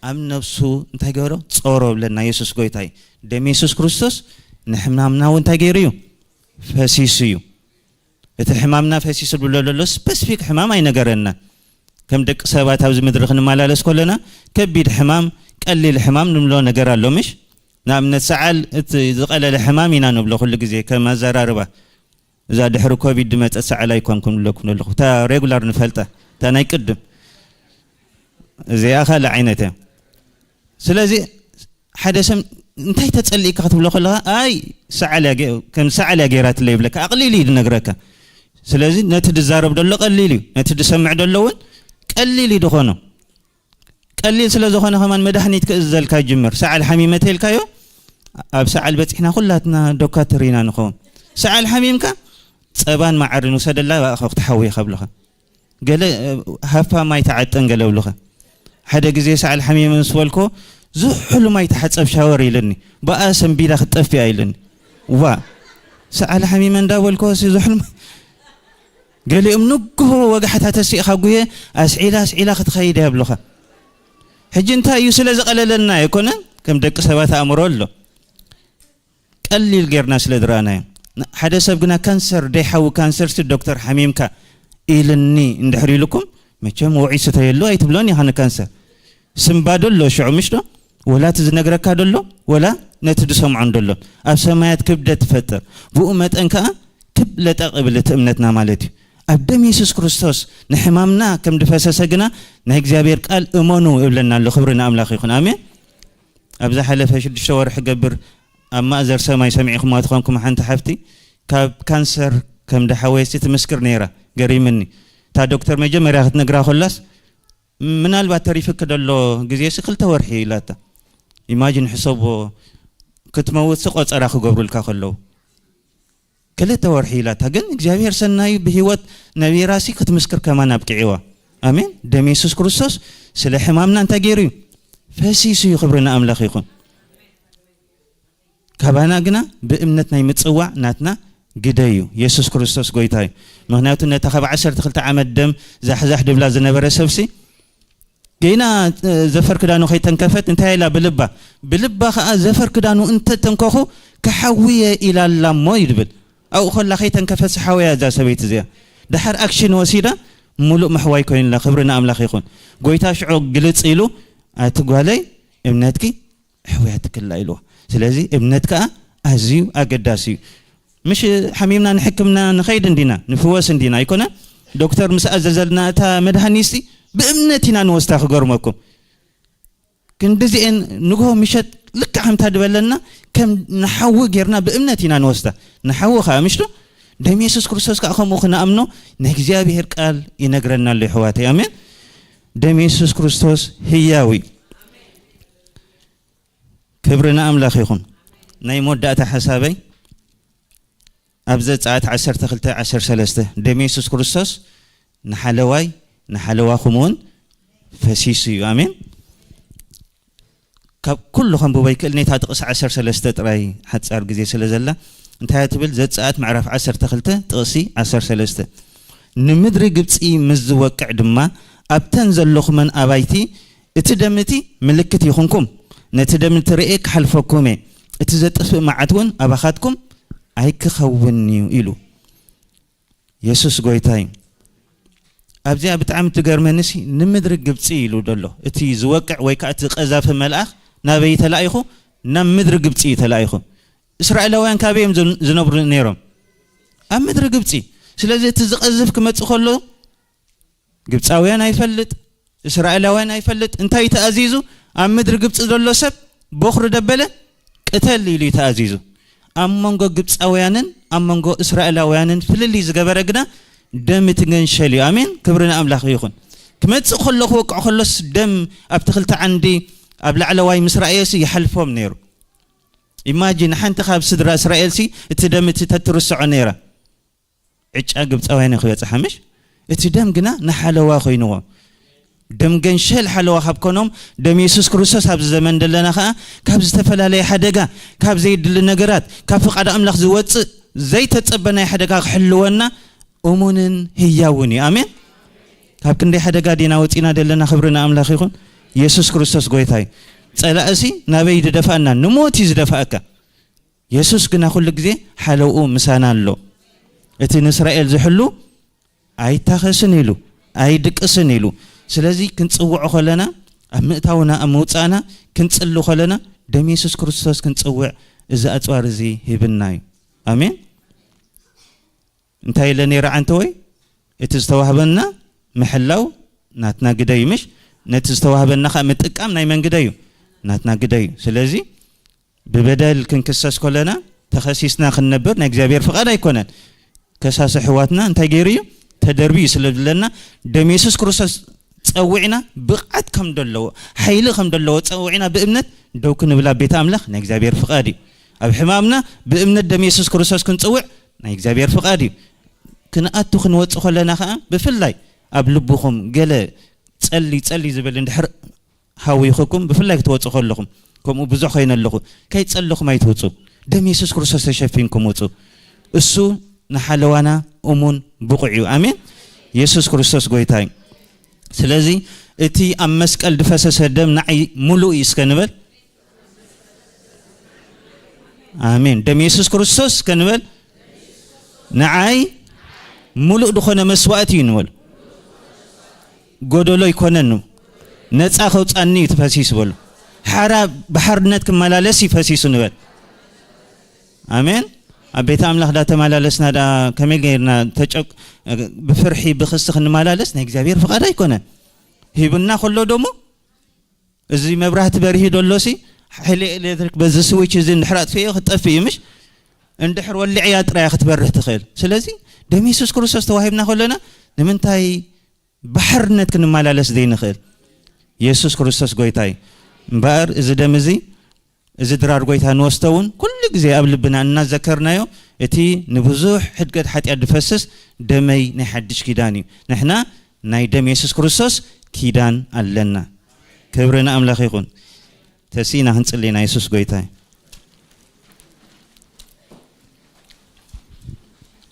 ኣብ ነፍሱ እንታይ ገይሮ? ጾሮ ብለና። የሱስ ጎይታ እዩ። ደም የሱስ ክርስቶስ ንሕማምና እውን እንታይ ገይሩ እዩ? ፈሲሱ እዩ። እቲ ሕማምና ፈሲሱ ዝብሎ ዘሎ ስፐሲፊክ ሕማም ኣይነገረና። ከም ደቂ ሰባት ኣብዚ ምድሪ ክንመላለስ ከለና ከቢድ ሕማም፣ ቀሊል ሕማም ንብሎ ነገር ኣሎ፣ ምሽ? ንኣብነት ሰዓል እቲ ዝቐለለ ሕማም ኢና ንብሎ ኩሉ ግዜ ከም ኣዘራርባ። እዛ ድሕሪ ኮቪድ ዝመጸት ሰዓል ኣይኮንኩም ንብለኩም ዘለኹ። እታ ሬጉላር ንፈልጣ፣ እታ ናይ ቅድም። እዚኣ ካልእ ዓይነት እያ። ስለዚ ሓደ ሰብ እንታይ ተጸሊእካ ክትብሎ ከለኻ፣ "ኣይ ሰዓል እያ ገ-፣ ከም ሰዓል እያ ገይራትለይ" ይብለካ። ኣቕሊሉ እዩ ዝነግረካ። ስለዚ ነቲ ዝዛረብ ዘሎ ቀሊል እዩ፣ ነቲ ዝሰምዕ ዘሎ እውን ቀሊል እዩ ዝኾኖ። ቀሊል ስለ ዝኾነ ከማን መድሃኒት ክእዝዘልካ ይጅምር። ሰዓል ሓሚመ ተልካዮ፣ ኣብ ሰዓል በጺሕና ኩላትና ዶካትር ኢና ንኸውን። ሰዓል ሓሚምካ ጸባን መዓርን ውሰደላ፣ ብኣኻ ክትሓዊ እኻ ብለኻ። ገለ፣ እ፣ ሃፋ ማይ ተዓጠን ገለ ብለኻ። ሓደ ግዜ ሰዓል ሓሚመ ምስ በልኮ፣ "ዝሑል ማይ ተሓጸብ ሻወር" ኢልኒ። ብኣ ሰንቢዳ ክትጠፍእ ኢልኒ። ዋ፣ ሰዓል ሓሚመ እንዳበልኮ ሲ ዝሑል ማይ፣ ገሊኦም ንግሆ ወጋሕታ ተሲእኻ ጉየ ኣስዒላ ኣስዒላ ክትኸይድ እያ ብለኻ። ሕጂ እንታይ እዩ ስለ ዝቐለለልና ኣይኮነን፣ ከም ደቂ ሰባት ኣእምሮ ኣሎ። ቀሊል ጌርና ስለ ዝረኣናዮ። ን-፣ ሓደ ሰብ ግና ካንሰር፣ "ደይ ሓዊ ካንሰር ሲ ዶክተር ሓሚምካ" ኢልኒ እንድሕር ኢልኩም፣ መቸም ውዑይ ስተየሉ ኣይትብሎን ኢኻ ንካንሰር። ስምባዶ ኣሎ ሽዑ፣ ምሽ ዶ? ወላ እቲ ዝነግረካ ደሎ፣ ወላ ነቲ ዝሰምዖን ደሎን። ኣብ ሰማያት ክብደት ትፈጥር። ብኡ መጠን ከኣ ክብ ለጠቕ ይብል እቲ እምነትና ማለት እዩ። ኣብ ደም የሱስ ክርስቶስ ንሕማምና ከም ዝፈሰሰ ግና ናይ እግዚኣብሔር ቃል እመኑ እብለና ኣሎ። ክብሪ ንኣምላኽ ይኹን። ኣሜን። ኣብ ዝሓለፈ ሽዱሽተ ወርሒ ገብር ኣብ ማእዘር ሰማይ ሰሚዕኹማ ትኾንኩም፣ ሓንቲ ሓፍቲ ካብ ካንሰር ከም ደሓወየሲ ትምስክር ነይራ። ገሪምኒ። እታ ዶክተር መጀመርያ ክትነግራ ኮላስ፣ "ምናልባት ተሪፍኪ ደሎ ግዜሲ ክልተ ወርሒ" ኢላታ። ኢማጂን ሕሰቦ፣ ክትመውትሲ ቆጸራ ክገብሩልካ ከለዉ። ክልተ ወርሒ ኢላታ፣ ግን እግዚኣብሔር ሰናዩ ብህይወት ነቢራሲ ክትምስክር ከማን ኣብቅዕዋ። ኣሜን። ደም የሱስ ክርስቶስ ስለ ሕማምና እንታይ ገይሩ እዩ? ፈሲሱ እዩ። ክብሪ ንኣምላኽ ይኹን። ካባና ግና ብእምነት ናይ ምጽዋዕ ናትና ግደ እዩ። የሱስ ክርስቶስ ጎይታ እዩ። ምኽንያቱ ነታ ካብ ዓሰርተ ክልተ ዓመት ደም ዛሕዛሕ ድብላ ዝነበረ ሰብሲ፣ ገና፣ እ፣ ዘፈር ክዳኑ ከይተንከፈት እንታይ ኢላ ብልባ፣ ብልባ ከኣ ዘፈር ክዳኑ እንተተንከኹ ክሓዊ እየ ኢላ ኣላ እሞ እዩ ዝብል። ኣብኡ ከላ ከይተንከፈት ሓወያ እዛ ሰበይቲ እዚኣ። ደሓር ኣክሽን ወሲዳ ምሉእ ምሕዋይ ኮይኑላ። ክብሪ ንኣምላኽ ይኹን። ጎይታ ሽዑ ግልጽ ኢሉ፣ "ኣቲ ጓለይ፣ እምነትኪ ኣሕውያትክላ" ኢልዋ። ስለዚ እምነት ከኣ ኣዝዩ ኣገዳሲ እዩ። ምሽ ሓሚምና ንሕክምና ንኸይድ እንዲና፣ ንፍወስ እንዲና ኣይኮነን? ዶክተር ምስ ኣዘዘልና እታ መድሃኒትሲ ብእምነት ኢና ንወስዳ። ክገርመኩም፣ ክንድዚኤን ንግሆ ምሸት ልክዕ ከምታ ድበለና ከም ንሓዊ ጌርና ብእምነት ኢና ንወስዳ። ንሓዊ ከኣ ምሽ ዶ? ደም የሱስ ክርስቶስ ከኣ ከምኡ ክንኣምኖ ናይ እግዚኣብሔር ቃል ይነግረና ኣሎ፣ የሕዋተይ። ኣሜን። ደም የሱስ ክርስቶስ ህያው እዩ። ክብሪ ንኣምላኽ ይኹን። ናይ መወዳእታ ሓሳበይ ኣብ ዘጸኣት ዓሰርተ ክልተ ዓሰርተ ሰለስተ፣ "ደም የሱስ ክርስቶስ ንሓለዋይ ንሓለዋኹም እውን ፈሲሱ እዩ።" ኣሜን። ካብ ኩሉ ከንብቦ ይክእል፣ ነታ ጥቕሲ ዓሰርተ ሰለስተ ጥራይ ሓጻር ግዜ ስለ ዘላ፣ እንታይ እያ ትብል? ዘጸኣት ምዕራፍ ዓሰርተ ክልተ ጥቕሲ ዓሰርተ ሰለስተ፣ "ንምድሪ ግብጺ ምስ ዝወቅዕ ድማ ኣብተን ዘለኹመን ኣባይቲ እቲ ደም እቲ ምልክት ይኹንኩም፣ ነቲ ደም እቲ ርእየ ክሓልፈኩም እየ፣ እቲ ዘጥፍእ መዓት እውን ኣባኻትኩም ኣይክኸውን እዩ" ኢሉ። የሱስ ጎይታ እዩ። ኣብዚኣ ብጣዕሚ ትገርመኒሲ፣ ንምድሪ ግብጺ ኢሉ ደሎ። እቲ ዝወቅዕ ወይ ከኣ እቲ ቀዛፊ መልኣኽ ናበይ ተላኢኹ? ናብ ምድሪ ግብጺ እዩ ተላኢኹ። እስራኤላውያን ካበይ እዮም ዝን-፣ ዝነብሩ ነይሮም? ኣብ ምድሪ ግብጺ። ስለዚ እቲ ዝቐዝፍ ክመጽእ ከሎ ግብፃውያን ኣይፈልጥ፣ እስራኤላውያን ኣይፈልጥ። እንታይ ተኣዚዙ? ኣብ ምድሪ ግብፂ ዘሎ ሰብ በኹሪ ደበለ ቅተል ኢሉ እዩ ተኣዚዙ። ኣብ መንጎ ግብፃውያንን ኣብ መንጎ እስራኤላውያንን ፍልልይ ዝገበረ ግና ደም እቲ ገንሸል እዩ። ኣሜን፣ ክብሪ ንኣምላኽ ይኹን። ክመፅእ ከሎ ክወቅዕ ከሎስ ደም ኣብቲ ክልተ ዓንዲ ኣብ ላዕለዋይ ምስ ረኣየሲ ይሓልፎም ነይሩ። ኢማጂን ሓንቲ ካብ ስድራ እስራኤልሲ እቲ ደም እቲ ተትርስዖ ነይራ። ዕጫ ግብፃውያን እዩ ክበፅሓ ምሽ? እቲ ደም ግና ንሓለዋ ኮይንዎ። ደም ገንሸል ሓለዋ ካብ ኮኖም ደም የሱስ ክርስቶስ ኣብዚ ዘመን ዘለና ከዓ ካብ ዝተፈላለየ ሓደጋ፣ ካብ ዘይድሊ ነገራት፣ ካብ ፍቓድ ኣምላኽ ዝወፅእ ዘይተፀበናይ ሓደጋ ክሕልወና እሙንን ህያውን እዩ። ኣሜን። ካብ ክንደይ ሓደጋ ዲና ወፂና ዘለና? ክብሪ ንኣምላኽ ይኹን። የሱስ ክርስቶስ ጎይታ እዩ። ፀላእሲ ናበይ ድደፋእና? ንሞት እዩ ዝደፋእካ። የሱስ ግና ኩሉ ግዜ ሓለውኡ ምሳና ኣሎ። እቲ ንእስራኤል ዝሕሉ ኣይታኸስን ኢሉ፣ ኣይድቅስን ኢሉ። ስለዚ ክንጽውዖ ከለና፣ ኣብ ምእታውና ኣብ ምውጻእና ክንጽሊ ከለና ደም የሱስ ክርስቶስ ክንጽውዕ እዚ ኣጽዋር እዚ ሂብና እዩ። ኣሜን። እንታይ ኢለ ነይረ ዓንተወይ? እቲ ዝተዋህበና ምሕላው ናትና ግደ እዩ ምሽ? ነቲ ዝተዋህበና ከዓ ምጥቃም ናይ መን ግደ እዩ? ናትና ግደ እዩ። ስለዚ ብበደል ክንክሰስ ከለና ተኸሲስና ክንነብር ናይ እግዚኣብሔር ፍቓድ ኣይኮነን። ከሳሲ ኣሕዋትና እንታይ ገይሩ እዩ? ተደርቢ እዩ ስለ ዝብለና ደም የሱስ ክርስቶስ ጸዊዕና ብቕዓት ከም ዘለዎ ሓይሊ ከም ዘለዎ ጸዊዕና ብእምነት ደው ክንብል ኣብ ቤት ኣምላኽ ናይ እግዚኣብሔር ፍቓድ እዩ። ኣብ ሕማምና ብእምነት ደም የሱስ ክርስቶስ ክንጽውዕ ናይ እግዚኣብሔር ፍቓድ እዩ። ክንኣቱ ክንወጽእ ከለና ከዓ ብፍላይ ኣብ ልብኹም ገለ ጸሊ ጸሊ ዝብል እንድሕር ሃዊኹኩም ብፍላይ ክትወፁ ከለኹም ከምኡ ብዙሕ ኮይነ ኣለኹ። ከይፀለኹም ኣይትውፁ። ደም የሱስ ክርስቶስ ተሸፊንኩም ውፁ። እሱ ንሓለዋና እሙን ብቑዕ እዩ። ኣሜን። የሱስ ክርስቶስ ጎይታ እዩ። ስለዚ እቲ ኣብ መስቀል ዝፈሰሰ ደም ንዓይ ሙሉእ እዩ እስከ ንበል። ኣሜን። ደም የሱስ ክርስቶስ እስከ ንበል። ንዓይ ሙሉእ ዝኾነ መስዋእቲ እዩ ንበል። ጎደሎ ኣይኮነን፣ ነፃ ከውፃኒ እዩ ተፈሲሱ በሉ። ሓራ ብሓርነት ክመላለስ እዩ ፈሲሱ ንበል። ኣሜን። ኣብ ቤተ ኣምላኽ ዳተመላለስና ዳ ከመይ ገይርና ተጨቅ ብፍርሒ ብክስቲ ክንመላለስ ናይ እግዚኣብሔር ፍቓድ ኣይኮነን። ሂቡና ከሎ ደሞ እዚ መብራህቲ በሪሂ ደሎሲ ሓይሊ ኤሌክትሪክ በዚ ስዊች እዚ እንድሕር ኣጥፍዮ ክጠፍእ እዩ ምሽ? እንድሕር ወሊዕያ ጥራያ ክትበርህ ትኽእል። ስለዚ ደም የሱስ ክርስቶስ ተዋሂብና ከለና ንምንታይ ብሓርነት ክንመላለስ ዘይንኽእል? የሱስ ክርስቶስ ጎይታ እዩ። እምበኣር እዚ ደም እዚ፣ እዚ ድራር ጎይታ ንወስዶ እውን ኩሉ ግዜ ኣብ ልብና እናዘከርናዮ፣ እቲ ንብዙሕ ሕድገት ሓጢኣት ዝፈስስ ደመይ ናይ ሓድሽ ኪዳን እዩ። ንሕና ናይ ደም የሱስ ክርስቶስ ኪዳን ኣለና። ክብሪ ንኣምላኽ ይኹን። ተሲእና ክንጽሊ ኢና። የሱስ ጎይታ እዩ።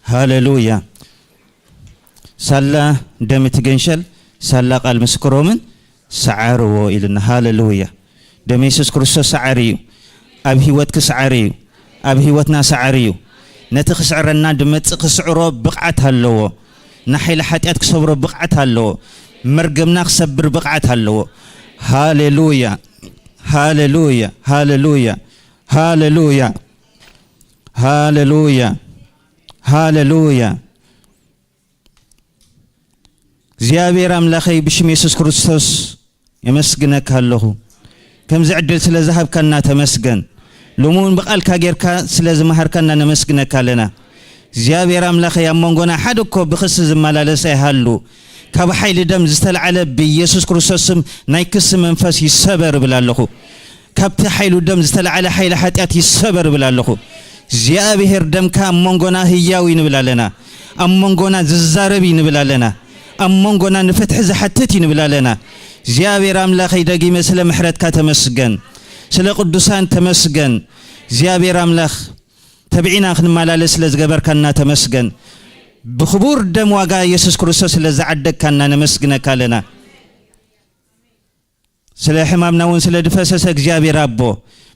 ሃሌሉያ። ሳላ ደም እቲ ገንሸል፣ ሳላ ቃል ምስክሮምን ሰዓርዎ ኢልና። ሃሌሉያ። ደም የሱስ ክርስቶስ ሰዓሪ እዩ። ኣብ ህይወትኪ ሰዓሪ እዩ። ኣብ ህይወትና ሰዓሪ እዩ። ነቲ ክስዕረና ድመጽእ ክስዕሮ ብቕዓት ኣለዎ። ንሓይሊ ሓጢኣት ክሰብሮ ብቕዓት ኣለዎ። መርገምና ክሰብር ብቕዓት ኣለዎ። ሃሌሉያ። ሃሌሉያ። ሃሌሉያ። ሃሌሉያ። ሃሌሉያ። ሃሌሉያ። እግዚኣብሔር ኣምላኸይ ብሽም የሱስ ክርስቶስ የመስግነካ ኣለኹ። ከምዚ ዕድል ስለ ዝሃብካና ተመስገን። ሎሚ እውን ብቓልካ ጌርካ ስለ ዝመሃርካና ነመስግነካ ኣለና። እግዚኣብሔር ኣምላኸይ ኣብ መንጎና ሓደ እኮ ብኽሲ ዝመላለስ ኣይሃሉ። ካብ ሓይሊ ደም ዝተልዓለ ብኢየሱስ ክርስቶስ ስም ናይ ክሲ መንፈስ ይሰበር እብል ኣለኹ። ካብቲ ሓይሉ ደም ዝተልዓለ ሓይሊ ሓጢኣት ይሰበር እብል ኣለኹ። እግዚኣብሔር ደምካ ኣብ መንጎና ህያው እዩ ንብል ኣለና። ኣብ መንጎና ዝዛረብ እዩ ንብል ኣለና። ኣብ መንጎና ንፍትሒ ዝሓትት እዩ ንብል ኣለና። እግዚኣብሔር ኣምላኸይ ደጊመ ስለ ምሕረትካ ተመስገን። ስለ ቅዱሳን ተመስገን። እግዚኣብሔር ኣምላኽ ተብዒና ክንመላለስ ስለ ዝገበርካና ተመስገን። ብኽቡር ደም ዋጋ የሱስ ክርስቶስ ስለ ዝዓደግካና ነመስግነካ ኣለና። ስለ ሕማምና እውን ስለ ዝፈሰሰ እግዚኣብሔር ኣቦ፣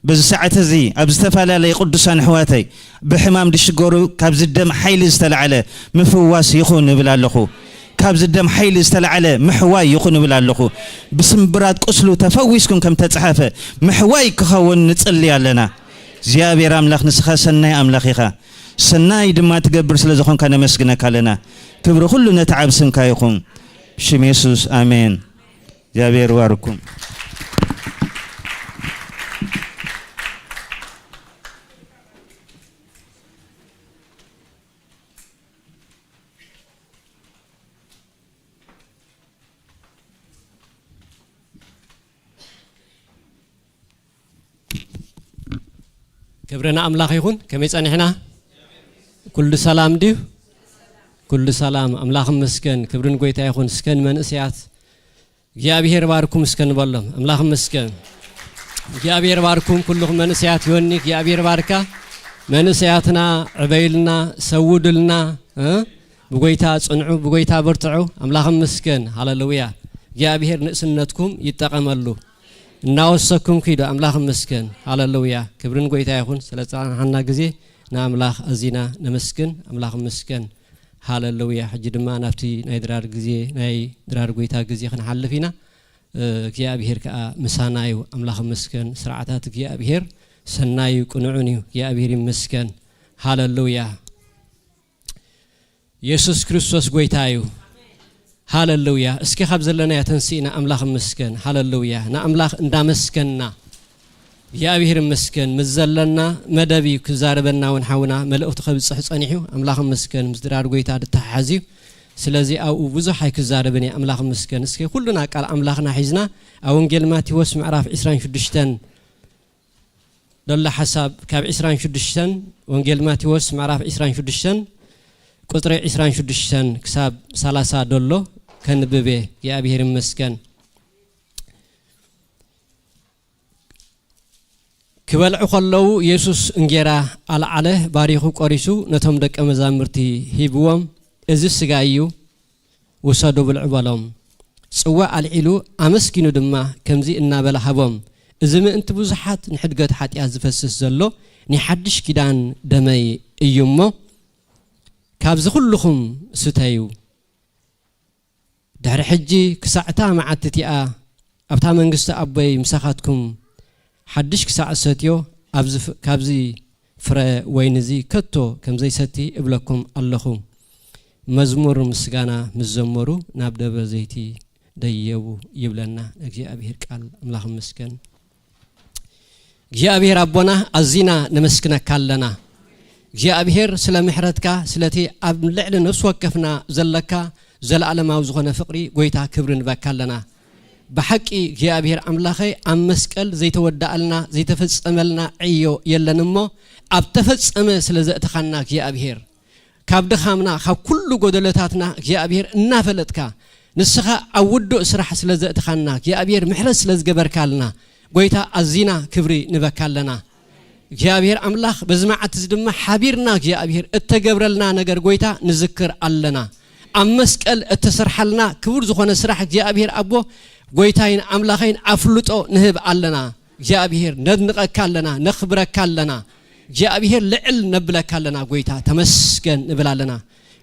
በዚ ሰዓት እዚ ኣብ ዝተፈላለየ ቅዱሳን ኣሕዋተይ ብሕማም ዝሽገሩ ካብዚ ደም ሓይሊ ዝተላዕለ ምፍዋስ ይኹን እብል ኣለኹ። ካብዚ ደም ሓይሊ ዝተላዕለ ምሕዋይ ይኹን እብል ኣለኹ። ብስምብራት ቁስሉ ተፈዊስኩም ከም ተጻሓፈ ምሕዋይ ክኸውን ንጽሊ ኣለና። እግዚኣብሔር ኣምላኽ ንስኻ ሰናይ ኣምላኽ ኢኻ። ሰናይ ድማ ትገብር ስለ ዝኾንካ ነመስግነካ ኣለና። ክብሪ ኩሉ ነቲ ዓብ ስምካ ይኹን። ብሽም የሱስ ኣሜን። እግዚኣብሔር ይባርኩም። ክብሪ ንኣምላኽ ይኹን። ከመይ ጸኒሕና? ኩሉ ሰላም ድዩ? ኩሉ ሰላም። ኣምላኽ ይመስገን። ክብሪ ንጎይታ ይኹን። እስከ ንመንእሰያት እግዚኣብሔር ባርኩም እስከ ንበሎም። ኣምላኽ ይመስገን። እግዚኣብሔር ባርኩም ኩልኹም መንእሰያት። ዮኒ እግዚኣብሔር ባርካ። መንእሰያትና ዕበይልና፣ ሰውድልና፣ እ? ብጎይታ ጽንዑ፣ ብጎይታ በርትዑ። ኣምላኽ ይመስገን። ሃሌሉያ። እግዚኣብሔር ንእስነትኩም ይጠቐመሉ። እናወሰኩም ኪዱ። ኣምላኽ ይመስገን። ሃሌሉያ። ክብሪ ንጎይታ ይኹን። ስለ ዝጸናሕና ግዜ ንኣምላኽ ኣዚና ነመስግን። ኣምላኽ ይመስገን። ሃሌሉያ። ሕጂ ድማ ናብቲ ናይ ድራር ግዜ፣ ናይ ድራር ጎይታ ግዜ ክንሓልፍ ኢና። እ፣ እግዚኣብሔር ከኣ ምሳና እዩ። ኣምላኽ ይመስገን። ስርዓታት እግዚኣብሔር ሰናይ እዩ፣ ቅኑዕን እዩ። እግዚኣብሔር ይመስገን። ሃሌሉያ። የሱስ ክርስቶስ ጎይታ እዩ። ሃሌሉያ። እስኪ ካብ ዘለናዮ ተንሲእና ኣምላኽ ይመስገን። ሃሌሉያ። ንኣምላኽ እንዳመስገንና፣ እግዚኣብሔር ይመስገን። ምስ ዘለና መደብ እዩ ክዛረበና እውን ሓውና መልእኽቱ ከብጽሕ ጸኒሑ። ኣምላኽ ይመስገን። ምስ ድራር ጎይታ ዝተሓሓዝ እዩ። ስለዚ ኣብኡ ብዙሕ ኣይክዛረብን እየ። ኣምላኽ ይመስገን። እስኪ ኩልና ቃል ኣምላኽና ሒዝና ኣብ ወንጌል ማቴዎስ ምዕራፍ ዕስራን ሽዱሽተን ዘሎ ሓሳብ ካብ ዕስራን ሽዱሽተን፣ ወንጌል ማቴዎስ ምዕራፍ ዕስራን ሽዱሽተን ቁጽሪ ዕስራን ሽዱሽተን ክሳብ ሰላሳ ዘሎ ከንብብ እየ። እግዚኣብሔር ይመስገን። ክበልዑ ከለዉ የሱስ እንጌራ ኣልዓለ፣ ባሪኹ ቆሪሱ ነቶም ደቀ መዛሙርቲ ሂብዎም፣ "እዚ ስጋይ እዩ፣ ውሰዱ ብልዑ" በሎም። ጽዋእ ኣልዒሉ ኣመስጊኑ ድማ ከምዚ እናበለ ሃቦም፣ "እዚ ምእንቲ ብዙሓት ንሕድገት ሓጢኣት ዝፈስስ ዘሎ ናይ ሓድሽ ኪዳን ደመይ እዩ እሞ፣ ካብዚ ኩልኹም ስተዩ። ድሕሪ ሕጂ ክሳዕ እታ መዓልቲ እቲኣ ኣብታ መንግስቲ ኣቦይ ምሳኻትኩም ሓድሽ ክሳዕ እሰትዮ፣ ኣብዚ ፍ-፣ ካብዚ ፍረ ወይኒ እዚ ከቶ ከም ዘይሰቲ እብለኩም ኣለኹ።" መዝሙር ምስጋና ምስ ዘመሩ ናብ ደብረ ዘይቲ ደየቡ ይብለና እግዚኣብሔር ቃል። ኣምላኽ ይመስገን። እግዚኣብሔር ኣቦና፣ ኣዚና ነመስግነካ ኣለና። እግዚኣብሔር ስለ ምሕረትካ፣ ስለቲ ኣብ ልዕሊ ነፍሲ ወከፍና ዘለካ ዘለኣለማዊ ዝኾነ ፍቕሪ፣ ጎይታ፣ ክብሪ ንበካ ኣለና። ብሓቂ እግዚኣብሔር ኣምላኸይ፣ ኣብ መስቀል ዘይተወዳኣልና ዘይተፈጸመልና ዕዮ የለን እሞ፣ ኣብ ተፈጸመ ስለ ዘእተኻና እግዚኣብሔር፣ ካብ ድኻምና፣ ካብ ኩሉ ጎደለታትና እግዚኣብሔር እናፈለጥካ፣ ንስኻ ኣብ ውዱእ ስራሕ ስለ ዘእትኻና፣ እግዚኣብሔር ምሕረት ስለ ዝገበርካልና፣ ጎይታ፣ ኣዚና ክብሪ ንበካ ኣለና። እግዚኣብሔር ኣምላኽ፣ በዚ መዓልቲ እዚ ድማ ሓቢርና እግዚኣብሔር እተገብረልና ነገር፣ ጎይታ፣ ንዝክር ኣለና። ኣብ መስቀል እተሰርሓልና ክቡር ዝኾነ ስራሕ እግዚኣብሔር ኣቦ፣ ጎይታይን ኣምላኸይን፣ ኣፍልጦ ንህብ ኣለና። እግዚኣብሔር ነድንቐካ ኣለና፣ ነኽብረካ ኣለና። እግዚኣብሔር ልዕል ነብለካ ኣለና። ጎይታ ተመስገን ንብል ኣለና።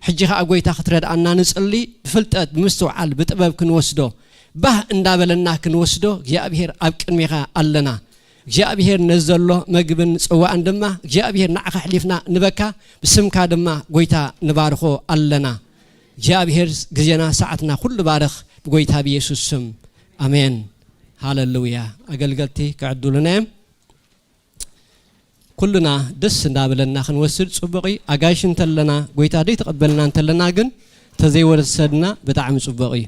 ሕጂ ኸኣ ጎይታ ክትረድኣና ንጽሊ፣ ብፍልጠት፣ ብምስትውዓል፣ ብጥበብ ክንወስዶ፣ ባህ እንዳበለና ክንወስዶ እግዚኣብሔር ኣብ ቅድሜኻ ኣለና። እግዚኣብሔር ነዚ ዘሎ መግብን ጽዋእን ድማ እግዚኣብሔር ንዓኻ ኣሕሊፍና ንበካ፣ ብስምካ ድማ ጎይታ ንባርኾ ኣለና። እግዚኣብሔር ግዜና ሰዓትና ኩሉ ባርኽ ብጎይታ ብየሱስ ስም። ኣሜን። ሃሌሉያ። ኣገልገልቲ ክዕድሉና እዮም። ኩልና ደስ እንዳበለና ክንወስድ ጽቡቕ እዩ። ኣጋይሽ እንተለና፣ ጎይታ ደይተቐበልና እንተለና ግን፣ ተዘይወሰድና ብጣዕሚ ጽቡቕ እዩ።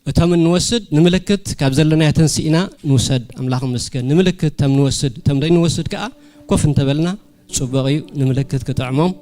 እቶም እንወስድ ንምልክት፣ ካብ ዘለናዮ ተንሲእና ንውሰድ። ኣምላኽ ይመስገን። ንምልክት እቶም ንወስድ፣ እቶም ዘይንወስድ ከኣ ኮፍ እንተበልና ጽቡቕ እዩ፣ ንምልክት ክጥዕሞም።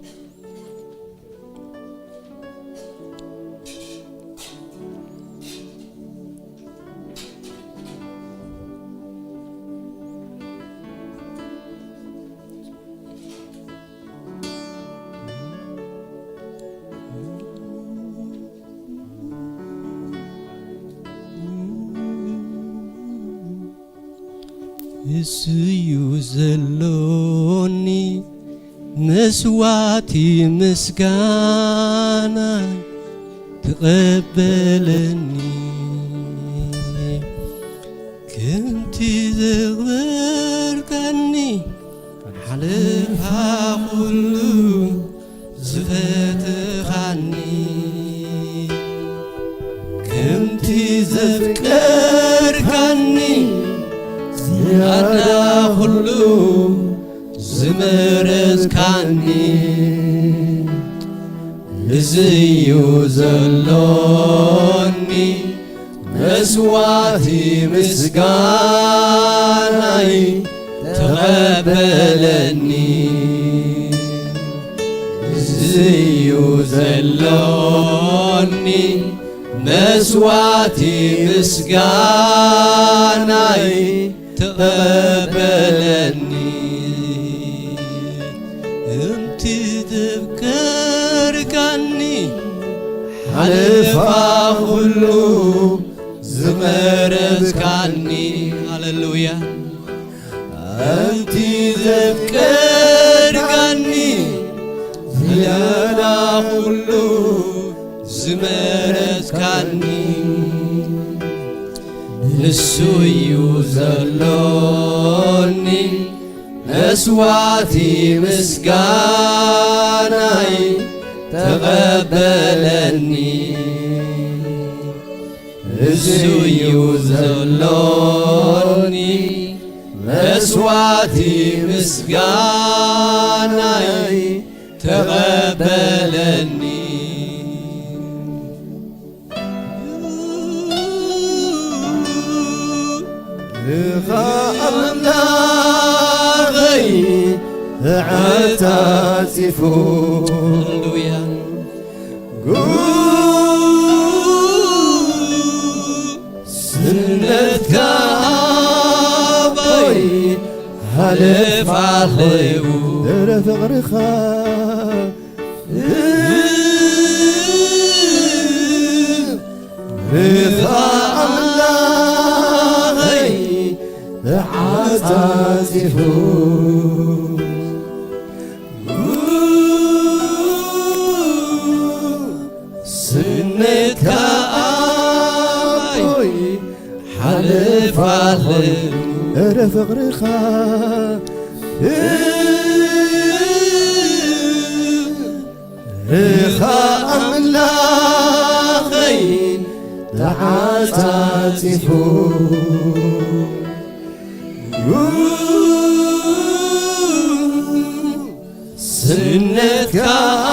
እሱ እዩ ዘሎኒ መስዋዕቲ ምስጋና ተቐበለኒ። ከምቲ ዘኽበርካኒ ሓለፋ ኩሉ ዝፈተኻኒ ከምቲ ዘፍቀርካኒ ዝያዳ ኩሉ ዝመረጽካኒ እዚ እዩ ዘሎኒ መስዋዕቲ ምስጋናይ ተቐበለኒ። እዚ እዩ ዘሎኒ መስዋዕቲ ምስጋናይ ተቐበለኒ። እምቲ ዘፍቀርካኒ ሓለፋ ኩሉ ዝመረጽካኒ። ሃሌሉያ። እምቲ ዘፍቀርካኒ ዝያዳ ኩሉ ዝመረጽካኒ ንሱ እዩ ዘሎኒ መስዋዕቲ ምስጋናይ ተቐበለኒ። እዚ እዩ ዘሎኒ መስዋዕቲ ምስጋናይ ተቐበለኒ። ንኻ ኣምላኸይ ተዓጻጺፉ ሃሌሉያ። ጉስነትካ ኣባይ ሓለፋ ኸይቡ እረ ፍቕርኻ ብኻ ኣምላኸይ ተዓጻጺፉ ስነትካ ኣቦይ ሓለፋ ኸይኑ እረ ፍቕርኻ ፍቕርኻ ኣምላኸይ ተዓጻጺፉ ስነትካ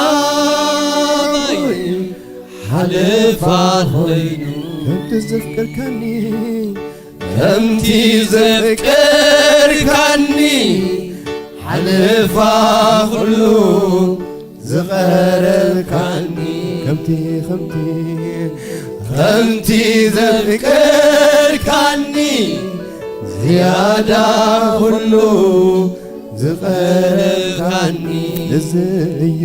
ኣባይ ሓለፋ ኾይኑ ከምቲ ዘፍቀርካኒ ከምቲ ዘፍቀርካኒ ሓለፋ ኩሉ ዝቐረብካኒ ከምቲ ከምቲ ከምቲ ዘፍቀርካኒ ዝያዳ ኩሉ ዝቐረብካኒ እዚ እዩ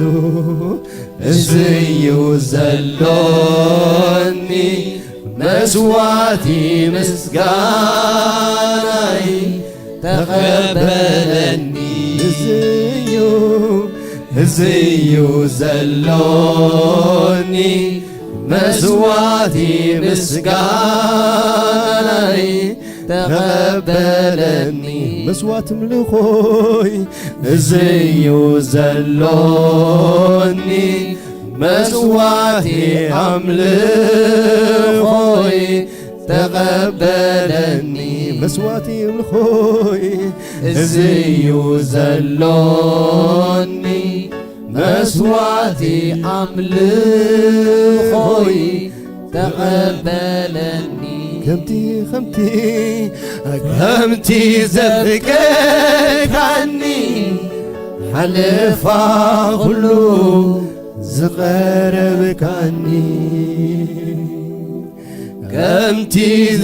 እዚ እዩ ዘሎኒ መስዋዕቲ ምስጋናይ ተቐበለኒ እዚ እዩ እዚ እዩ ዘሎኒ መስዋዕቲ ምስጋናይ ተቐበለኒ መስዋዕቲ ምልኾይ እዚ እዩ ዘሎኒ መስዋዕቲ ኣምልኾይ ተቐበለኒ መስዋዕቲ ምልኾይ እዚ እዩ ዘሎኒ መስዋዕቲ ኣምልኾይ ተቐበለኒ ከምቲ ከምቲ ከምቲ ዘፍቀርካኒ ሓለፋ ኩሉ ዝቐረብካኒ ከምቲ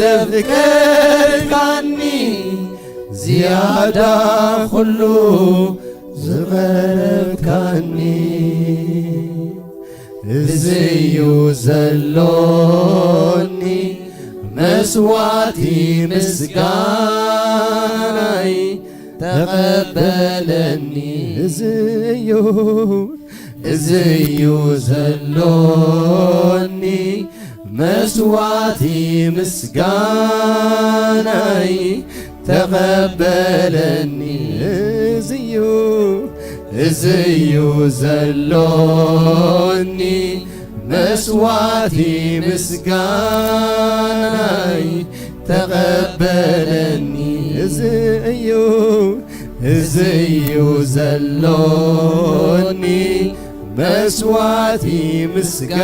ዘፍቀርካኒ ዝያዳ ኩሉ ዝቐረብካኒ እዚ እዩ ዘሎኒ መስዋዕቲ ምስጋናይ ተቐበለኒ እዚ እዩ እዚ እዩ ዘሎኒ መስዋዕቲ ምስጋናይ ተቐበለኒ። እዝዩ፣ እዝዩ ዘሎኒ መስዋዕቲ ምስጋናይ ተቐበለኒ። እዚ እዩ፣ እዚ እዩ ዘሎኒ መስዋዕቲ ምስጋናይ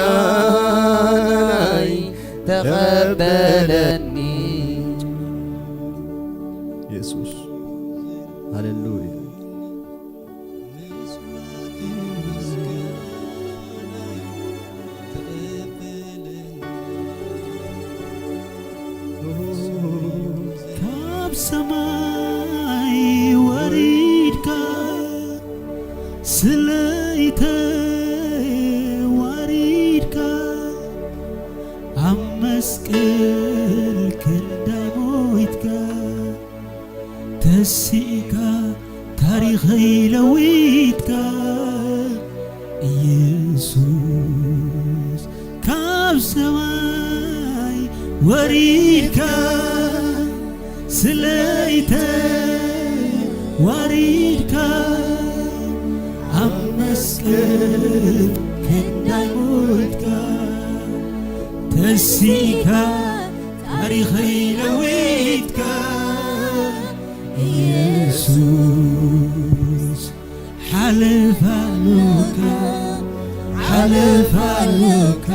ተቐበለኒ። የሱስ፣ ሃሌሉያ። ካብ ሰማይ ወሪድካ፣ ስለይተ ወሪድካ፣ ኣብ መስቀል ክንዳይ ሞይትካ፣ ተሲእካ ታሪኸይ ለዊጥካ፣ ኢየሱስ ካብ ሰማይ ወሪድካ፣ ስለይተ ወሪድካ፣ ኣብ መስቀል ክንዳይ ሞይትካ፣ ተሲእካ ታሪኸይ ለዊጥካ፣ ኢየሱስ ሓለፋ ኣሎካ፣ ሓለፋ ኣሎካ፣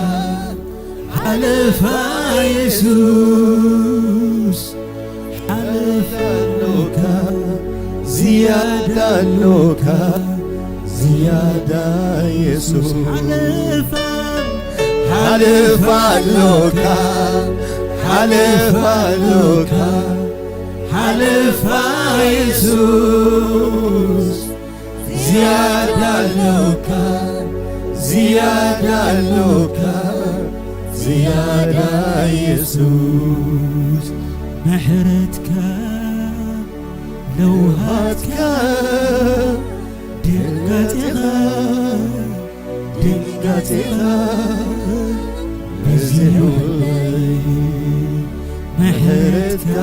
ሓለፋ ኢየሱስ፣ ሓለፋ ኣሎካ፣ ዝያዳ ኣሎካ፣ ዝያዳ ኢየሱስ። ሓለፋ፣ ሓለፋ ኣሎካ፣ ሓለፋ ኣሎካ፣ ሓለፋ ኢየሱስ። ዝያዳ ኣሎካ፣ ዝያዳ ኣሎካ፣ ዝያዳ ኢየሱስ። ምሕረትካ፣ ለውሃትካ፣ ድንጋጼኻ፣ ድንጋጼኻ በዚሑለይ። ምሕረትካ፣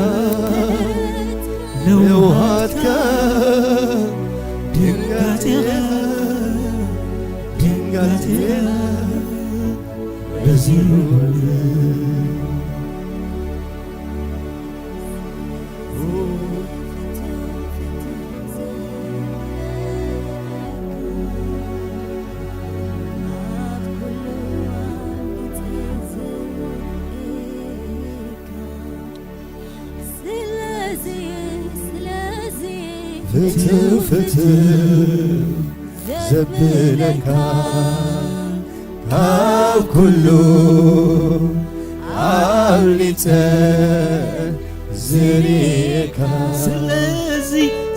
ለውሃትካ፣ ድንጋጼኻ፣ ድንጋጼኻ በዚሑለይ። ስለዚ፣ ስለዚ ፍትው፣ ፍትው ዘብለካ፣ ካብ ኩሉ ኣብሊጸ ዝርእየካ። ስለዚ፣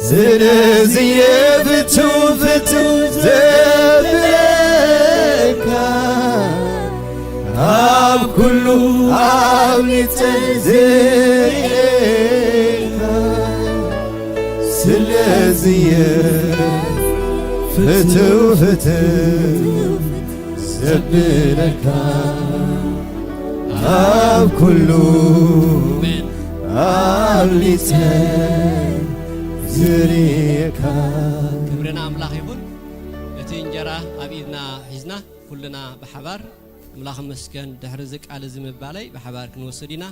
ስለዚ የፍትው፣ ፍትው ዘብለካ፣ ካብ ኩሉ ኣብሊጸ ዝርእየካ። ስለዚ ፍትው፣ ፍትው ዘብለካ፣ ኣብ ኩሉ ኣሜን። ኣብሊጸ ዝርእየካ። ክብሪ ንኣምላኽ ይኹን። እቲ እንጀራ ኣብ ኢድና ሒዝና፣ ኩልና ብሓባር ኣምላኽ ይመስገን፣ ድሕሪ እዚ ቃል እዚ ምባለይ ብሓባር ክንወስድ ኢና።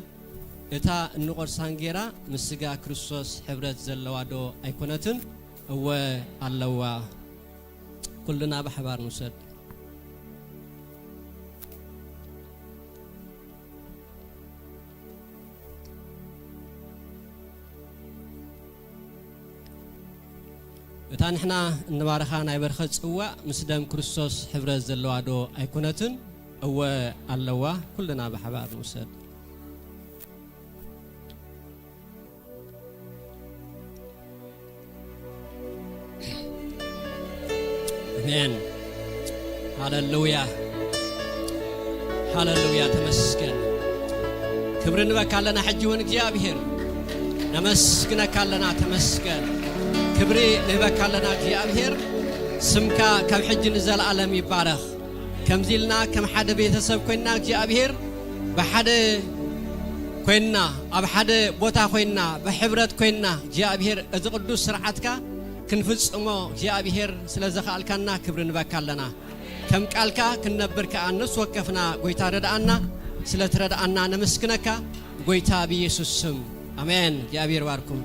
እታ እንቖርሳ እንጌራ ምስ ስጋ ክርስቶስ ሕብረት ዘለዋ ዶ ኣይኮነትን? እወ ኣለዋ። ኩልና ብሓባር ንውሰድ። እታ ንሕና እንባርኻ ናይ በረኸት ጽዋእ ምስ ደም ክርስቶስ ሕብረት ዘለዋ ዶ ኣይኮነትን? እወ ኣለዋ። ኩልና ብሓባር ንውሰድ። ኣሜን። ሃለሉያ፣ ሃለሉያ። ተመስገን። ክብሪ ንበካ ኣለና። ሕጂ እውን እግዚኣብሔር ነመስግነካ ኣለና። ተመስገን። ክብሪ ንህበካ ኣለና እግዚኣብሔር። ስምካ ካብ ሕጂ ንዘለኣለም ይባረኽ። ከምዚ ኢልና ከም ሓደ ቤተሰብ ኮይንና እግዚኣብሔር ብሓደ ኮይንና፣ ኣብ ሓደ ቦታ ኮይንና፣ ብሕብረት ኮይንና እግዚኣብሔር እዚ ቅዱስ ስርዓትካ ክንፍጽሞ እግዚኣብሔር ስለ ዘኽኣልካና ክብሪ ንበካ ኣለና። ከም ቃልካ ክንነብር ከኣ ነፍሲ ወከፍና ጎይታ ረድኣና። ስለ ትረድኣና ነመስግነካ ጎይታ ብኢየሱስ ስም ኣሜን። እግዚኣብሔር ባርኩም።